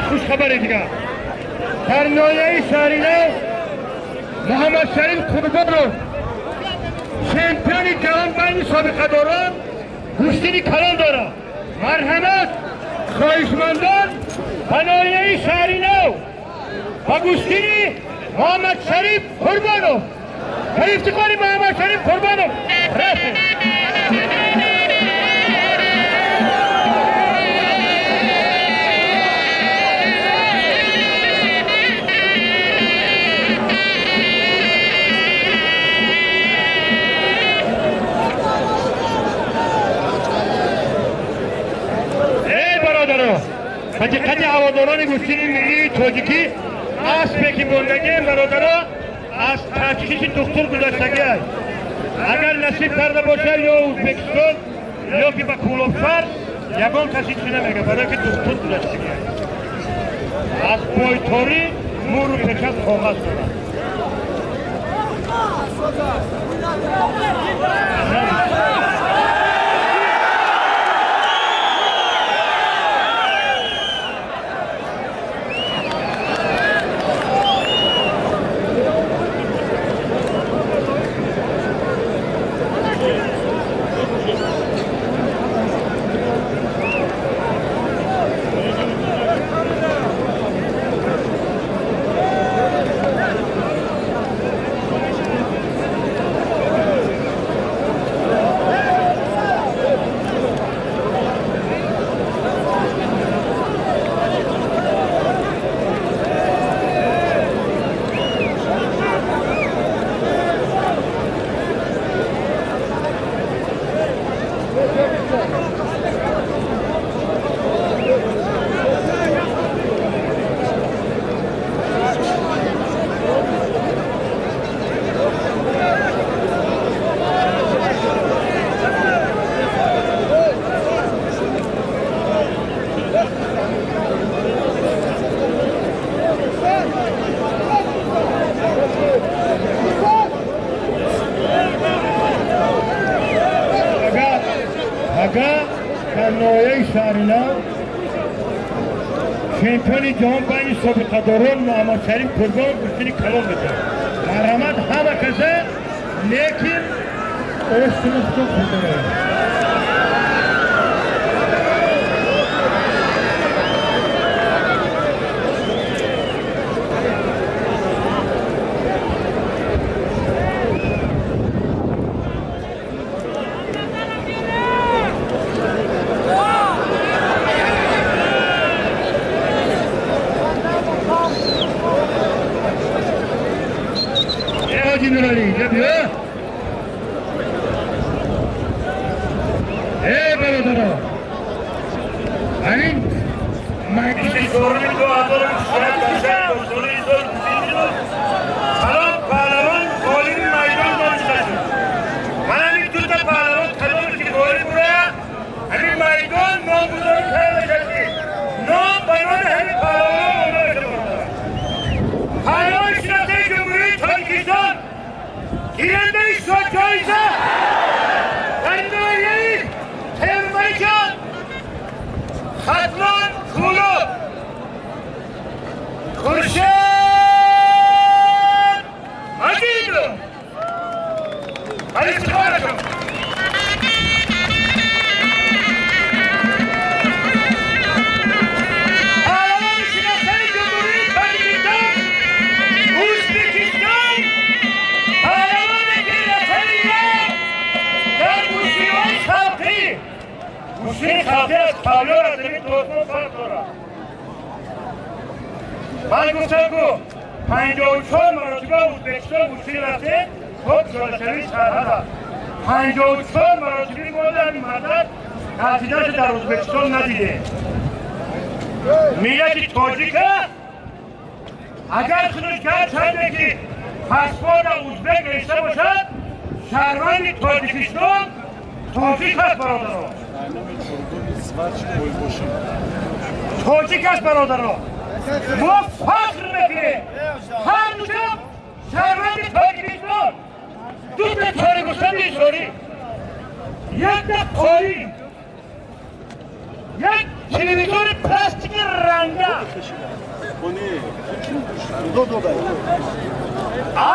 Хушхабари дигар дар ноҳияи Шаҳринав Муҳаммадшариф Қурбонов чемпиони ҷаҳон байни собиқадорон гӯштини калон дорад. Марҳамат хоҳишмандон ба ноҳияи Шаҳринав ба гӯштини Муҳаммадшариф Қурбонов ба ифтихори Муҳаммадшариф Қурбонов рафтем. Ба диққати ҳаводорони гӯштини миллии тоҷикӣ аспе ки мондагием бародаро аз ташхиси духтур гузаштагӣ аст. Агар насиб карда бошад ё Ӯзбекистон ё ки ба Кӯлобшаҳр ягон каси чӣ намега, барое ки духтур гузаштагӣ аст. Аз пойторӣ мӯру печат коғаз дорад. Чемпиони ҷаҳон байни собиқадорон Муҳаммадшариф Қурбон гӯштини калон мекард. Марҳамат ҳама каса, лекин оштини худо хӯрда. Паҳлавони шинохтаи Ҷумҳурии Тоҷикистон, гирандаи ҷоиза дар ноҳияи Темурмаликён, Хатлон, Кӯлоб, Хуршед Маҷидов. Ба ифтихорашон. Паҳлавони шинохтаи Ҷумҳурии Тоҷикистон, Ӯзбекистон, паҳлавоне ки рафари як дар гӯштиҳои халқӣ, гӯштии халқӣ аз тайёр аз ҳамин дозмон фарқ дорад. Ман гуфтам, ку 54 маротиба Ӯзбекистон гӯштӣ рафтем, то ҷодашавии сарҳад аст. 54 маротиби мо дар ин мардак натиҷаашо дар Ӯзбекистон надидем. Миллати тоҷика агар худаш гарчанде ки паспорта узбек навишта бошад, шаҳрванди Тоҷикистон тоҷик аст, бародаро. Тоҷик аст, бародаро. Мо фахр мекунем. Ҳамчун шаҳрванди Тоҷикистон дута торигустани ишорӣ, якта қорӣ, як телевизори пластики ранга.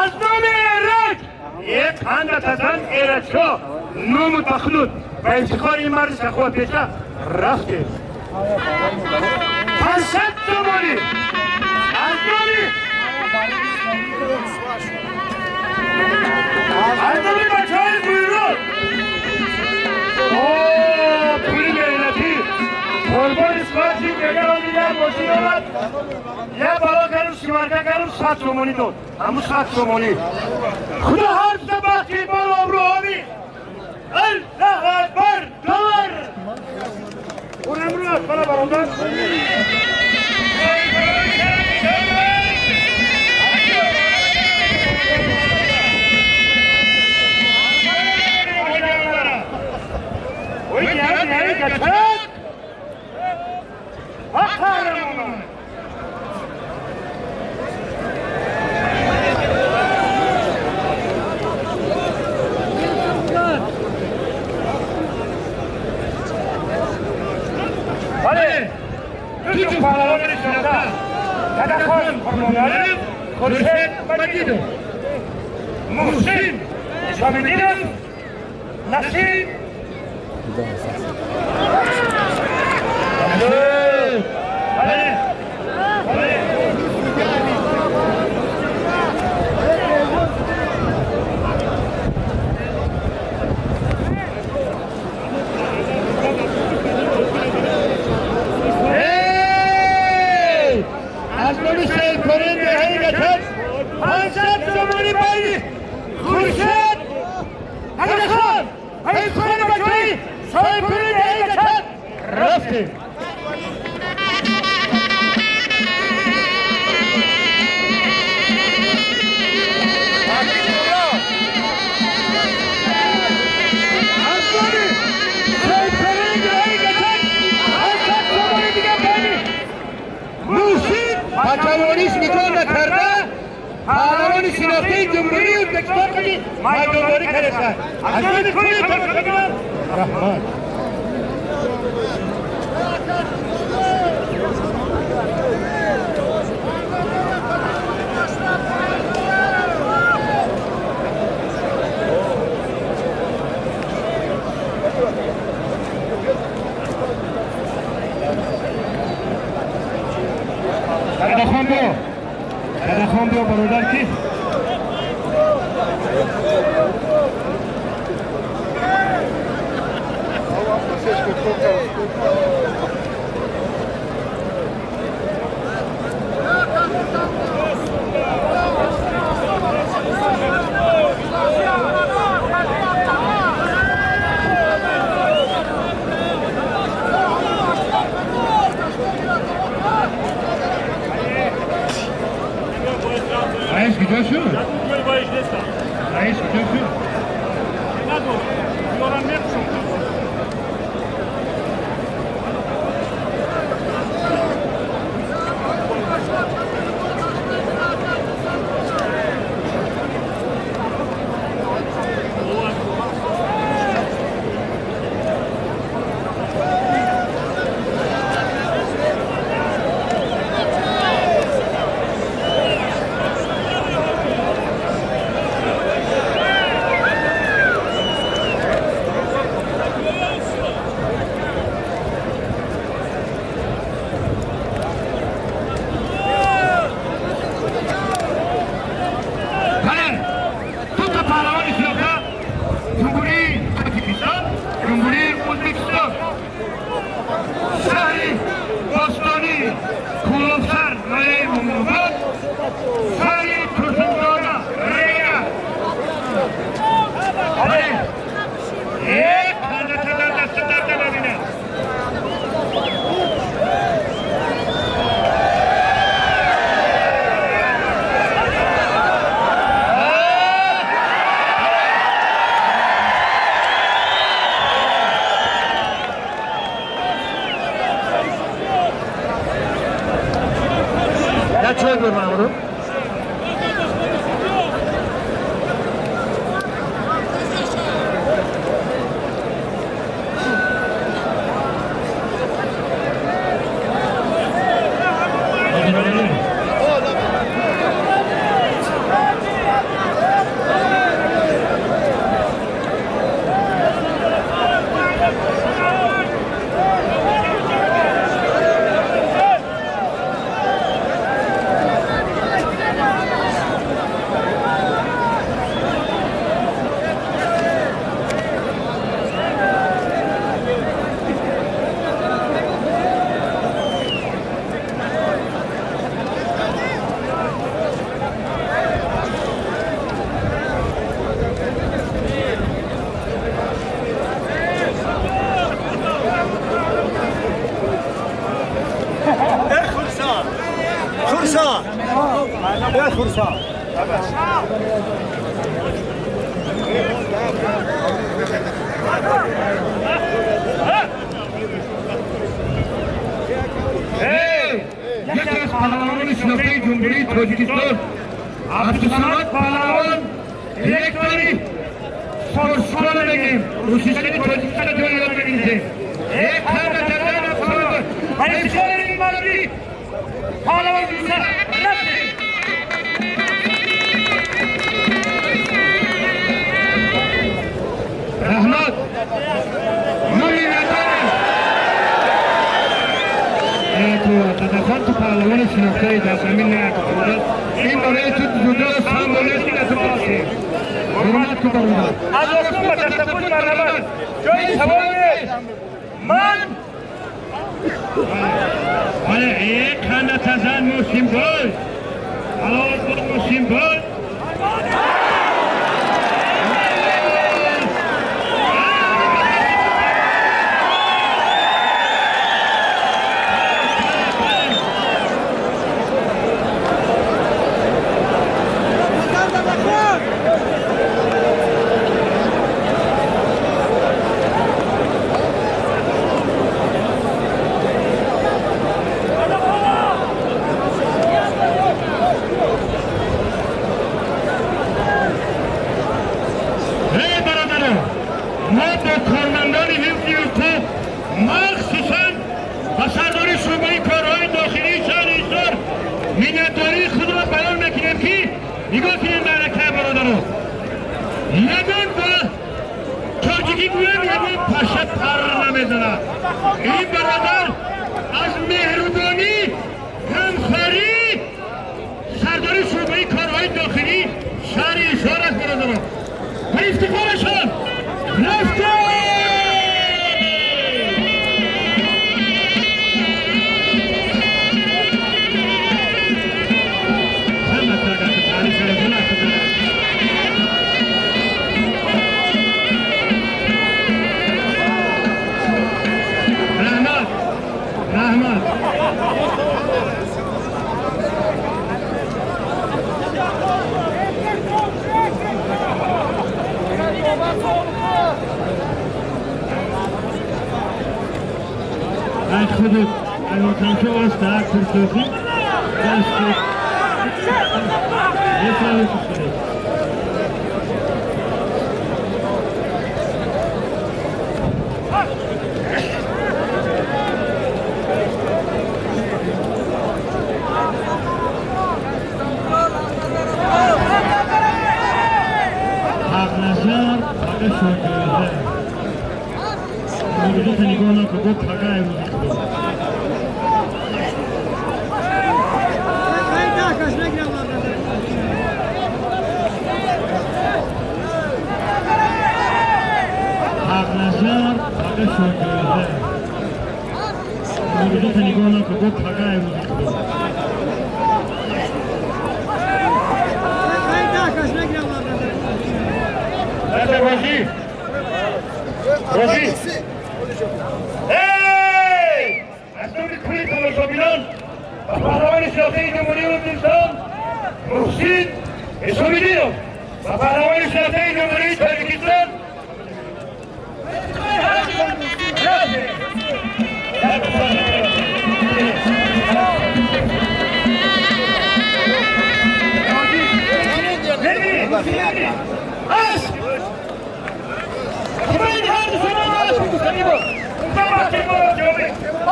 Аз номи Эраҷ як ҳанда тазан Эраҷшо ному бахлуд ба ифтихори ин марди саховатпеша рафтем. 500 сомонӣ аз номи бачаҳои буйрод. Пули меҳнатӣ қурбони сварщик мегарони як мошин омад, як бало кардум, сварка кардум, 100 сомонӣ дод. Ҳамун 100 сомонӣ. Худо ҳар чиза бахти мол обрӯ. Аллоҳу акбар, доллар. Урамрӯ аст, бала бародар. Хуршед Маҷидов, Муҳсин Нишомиддинов, Насим. Аз номи Сайдкорин деҳаи Гачак 500 сомонӣ байни Хуршед Адахон ва ифтихори бачаҳои Сайдкорин деҳаи Гачак рафтем. Аз номи Сайдкорин деҳаи Гачак 500 сомонӣ дига байни Муҳсин пачавониш нигоҳ накарда паҳлавони шинохтаи Ҷумҳурии Ӯзбекистон қади майдондорӣ кардааст. Аз номи кулли тамошобинон раҳмат. Дадахон биё, Дадахон биё, бародар ки Раис куҷо шуд? Раис куҷо шуд? Хурсанд. Яке аз паҳлавонони шинохтаи Ҷумҳурии Тоҷикистон Абдусамад паҳлавон, директори Соршона мегем, русишани Тоҷикистона ҷой ёд мегирифтем. Паҳлавон раҳмат. Мо миннатдорем. Дадахон, ту паҳлавони шинохтаи дар замин наякӯ. Ин барои ту ҷудо самболест, ки ту бошӣ. Ҳурмат кун, бародар. Аз осмон ба ташаббус марҳамат. Ҷои савол нест. Ман бале, қанда тазан мусимбой. Алов мусимбой. Мо бо кормандони ҳифзи ҳуқуқ, махсусан ба сардори шӯъбаи корҳои дохилии шаҳри Ҳисор миннатдории худро баён мекунем, ки нигоҳ кунем маъракаи бародаро. Ягон ба тоҷикӣ гӯям, ягон паша пар намезанад. Ин бародар аз меҳрубонӣ, ғамхорӣ сардори шӯъбаи корҳои дохилии шаҳри Ҳисор аст, бародаро. Ба ифтихорашон рафтем! Раҳмат, раҳмат. Ай худут, ай отамчо оста, курсохи, даст. Ҳақназар пага шоҷоиза. Мурдата нигоҳ накун, гуфт пага имрӯзи худо. Ҳақназар пага шоҷоиза. Мурдата нигоҳ накун, гуфт пага имрӯзи худо. Рожи! Рожи! Эй! Аз номи кулли тамошобинон ба паҳлавони шинохтаи Ҷумҳурии Ӯзбекистон Муҳсин Исомиддинов, ба паҳлавони шинохтаи Ҷумҳурии Тоҷикистон Асп!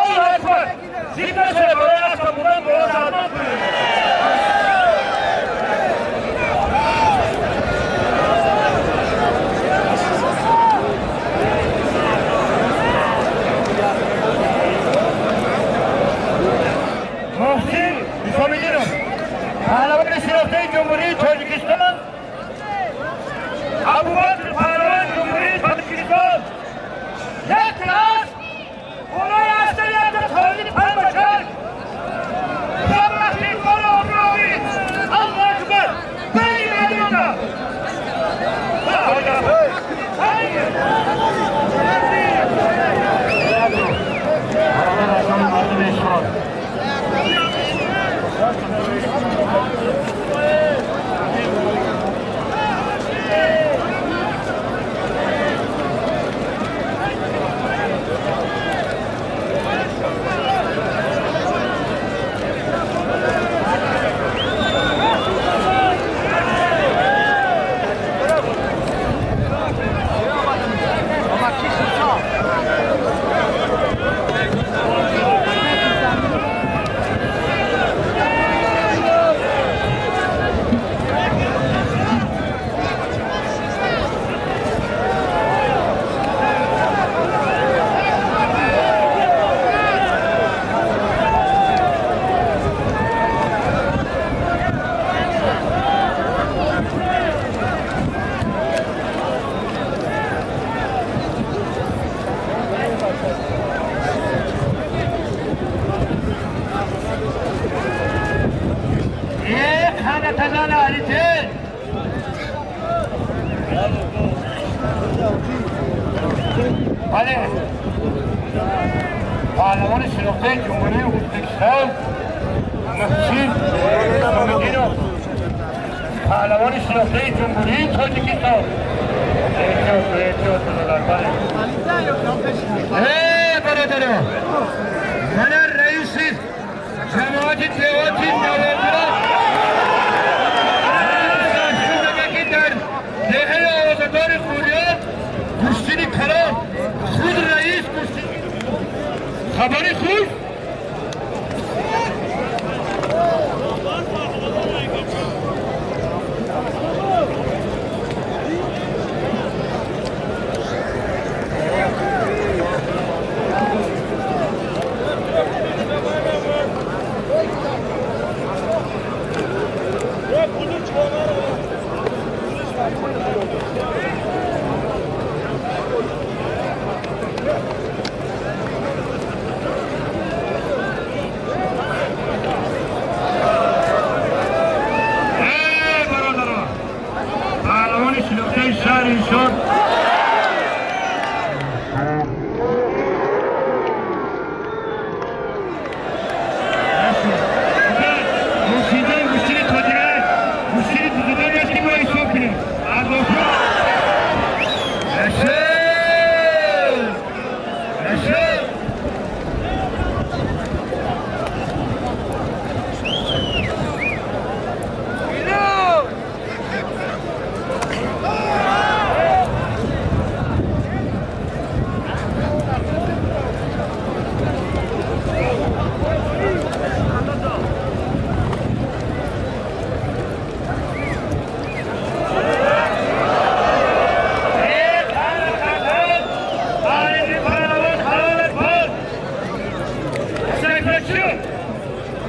Аллоҳу акбар! Зинда шуда барои аспа будан боло заҳмат кунед. Муҳсин Исомиддинов, паҳлавони шинохтаи Ҷумҳурии Тоҷикистон, Абубакр паҳлавони Ҷумҳурии Тоҷикистон. Як асп болои аста якта този панбашар. Бахшид бола обрӯи. Аллоҳу акбар! Бай мадона! бародарони аҳли. Бале, паҳлавони шинохтаи Ҷумҳурии Ӯзбекистон Муҳсин Исомиддинов, паҳлавони шинохтаи Ҷумҳурии Тоҷикистон. Эҳтиёт, эҳтиёт, бародар, бале. Э, бародаро, мана раиси ҷамоати деҳоти Навобод ки дар деҳаи овозадори Хӯриён гӯштини калон, худ раис гӯштин. Хабари хуш. Э, бародаро, паҳлавони шинохтаи шаҳри Ҳисор мусиқии гӯштини тоҷика, гӯштини бузургоне аст, ки мо ҳисоб кунем аз охир. Рашид! Рашид!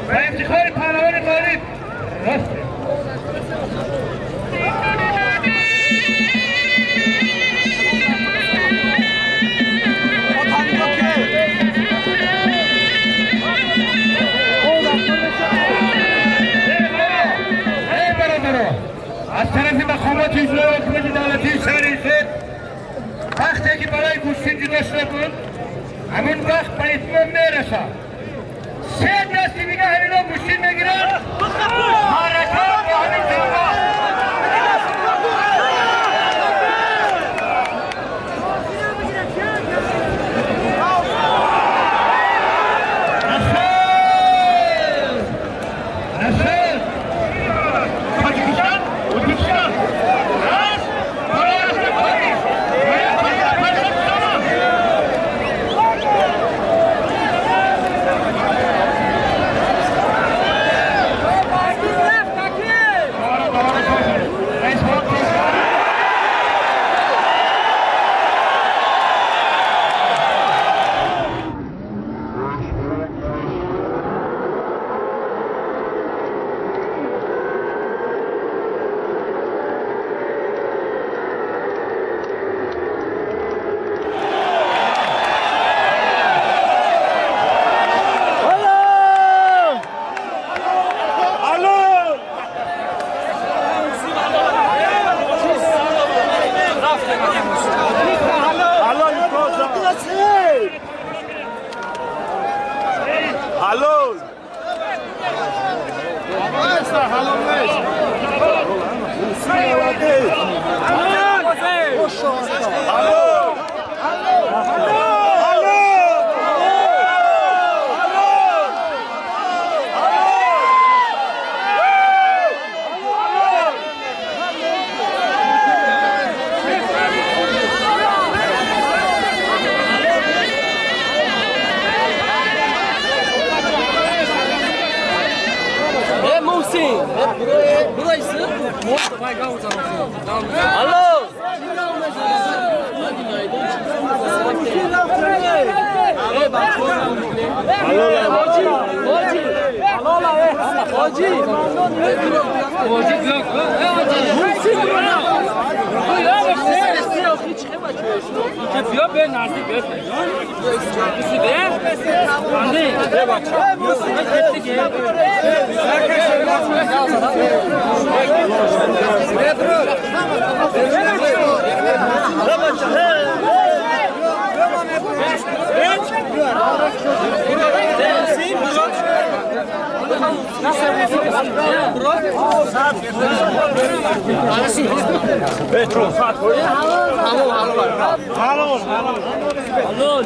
و افتخار پهلوان غالب راسته. ای برادرها، از طرف مقامات اجرای حکومت دولتی شهر ایسد، وقتی که برای گوشتی جدا شده بود، همون وقت به اتمام میرسد. سه دستی دیگه همینا گوشتی میگیرن، حرکت با همین جنبه. رشید! رشید! تاجیکستان، ازبکستان، راست، بالا راست پایین. باید پایین. رئیس Halol.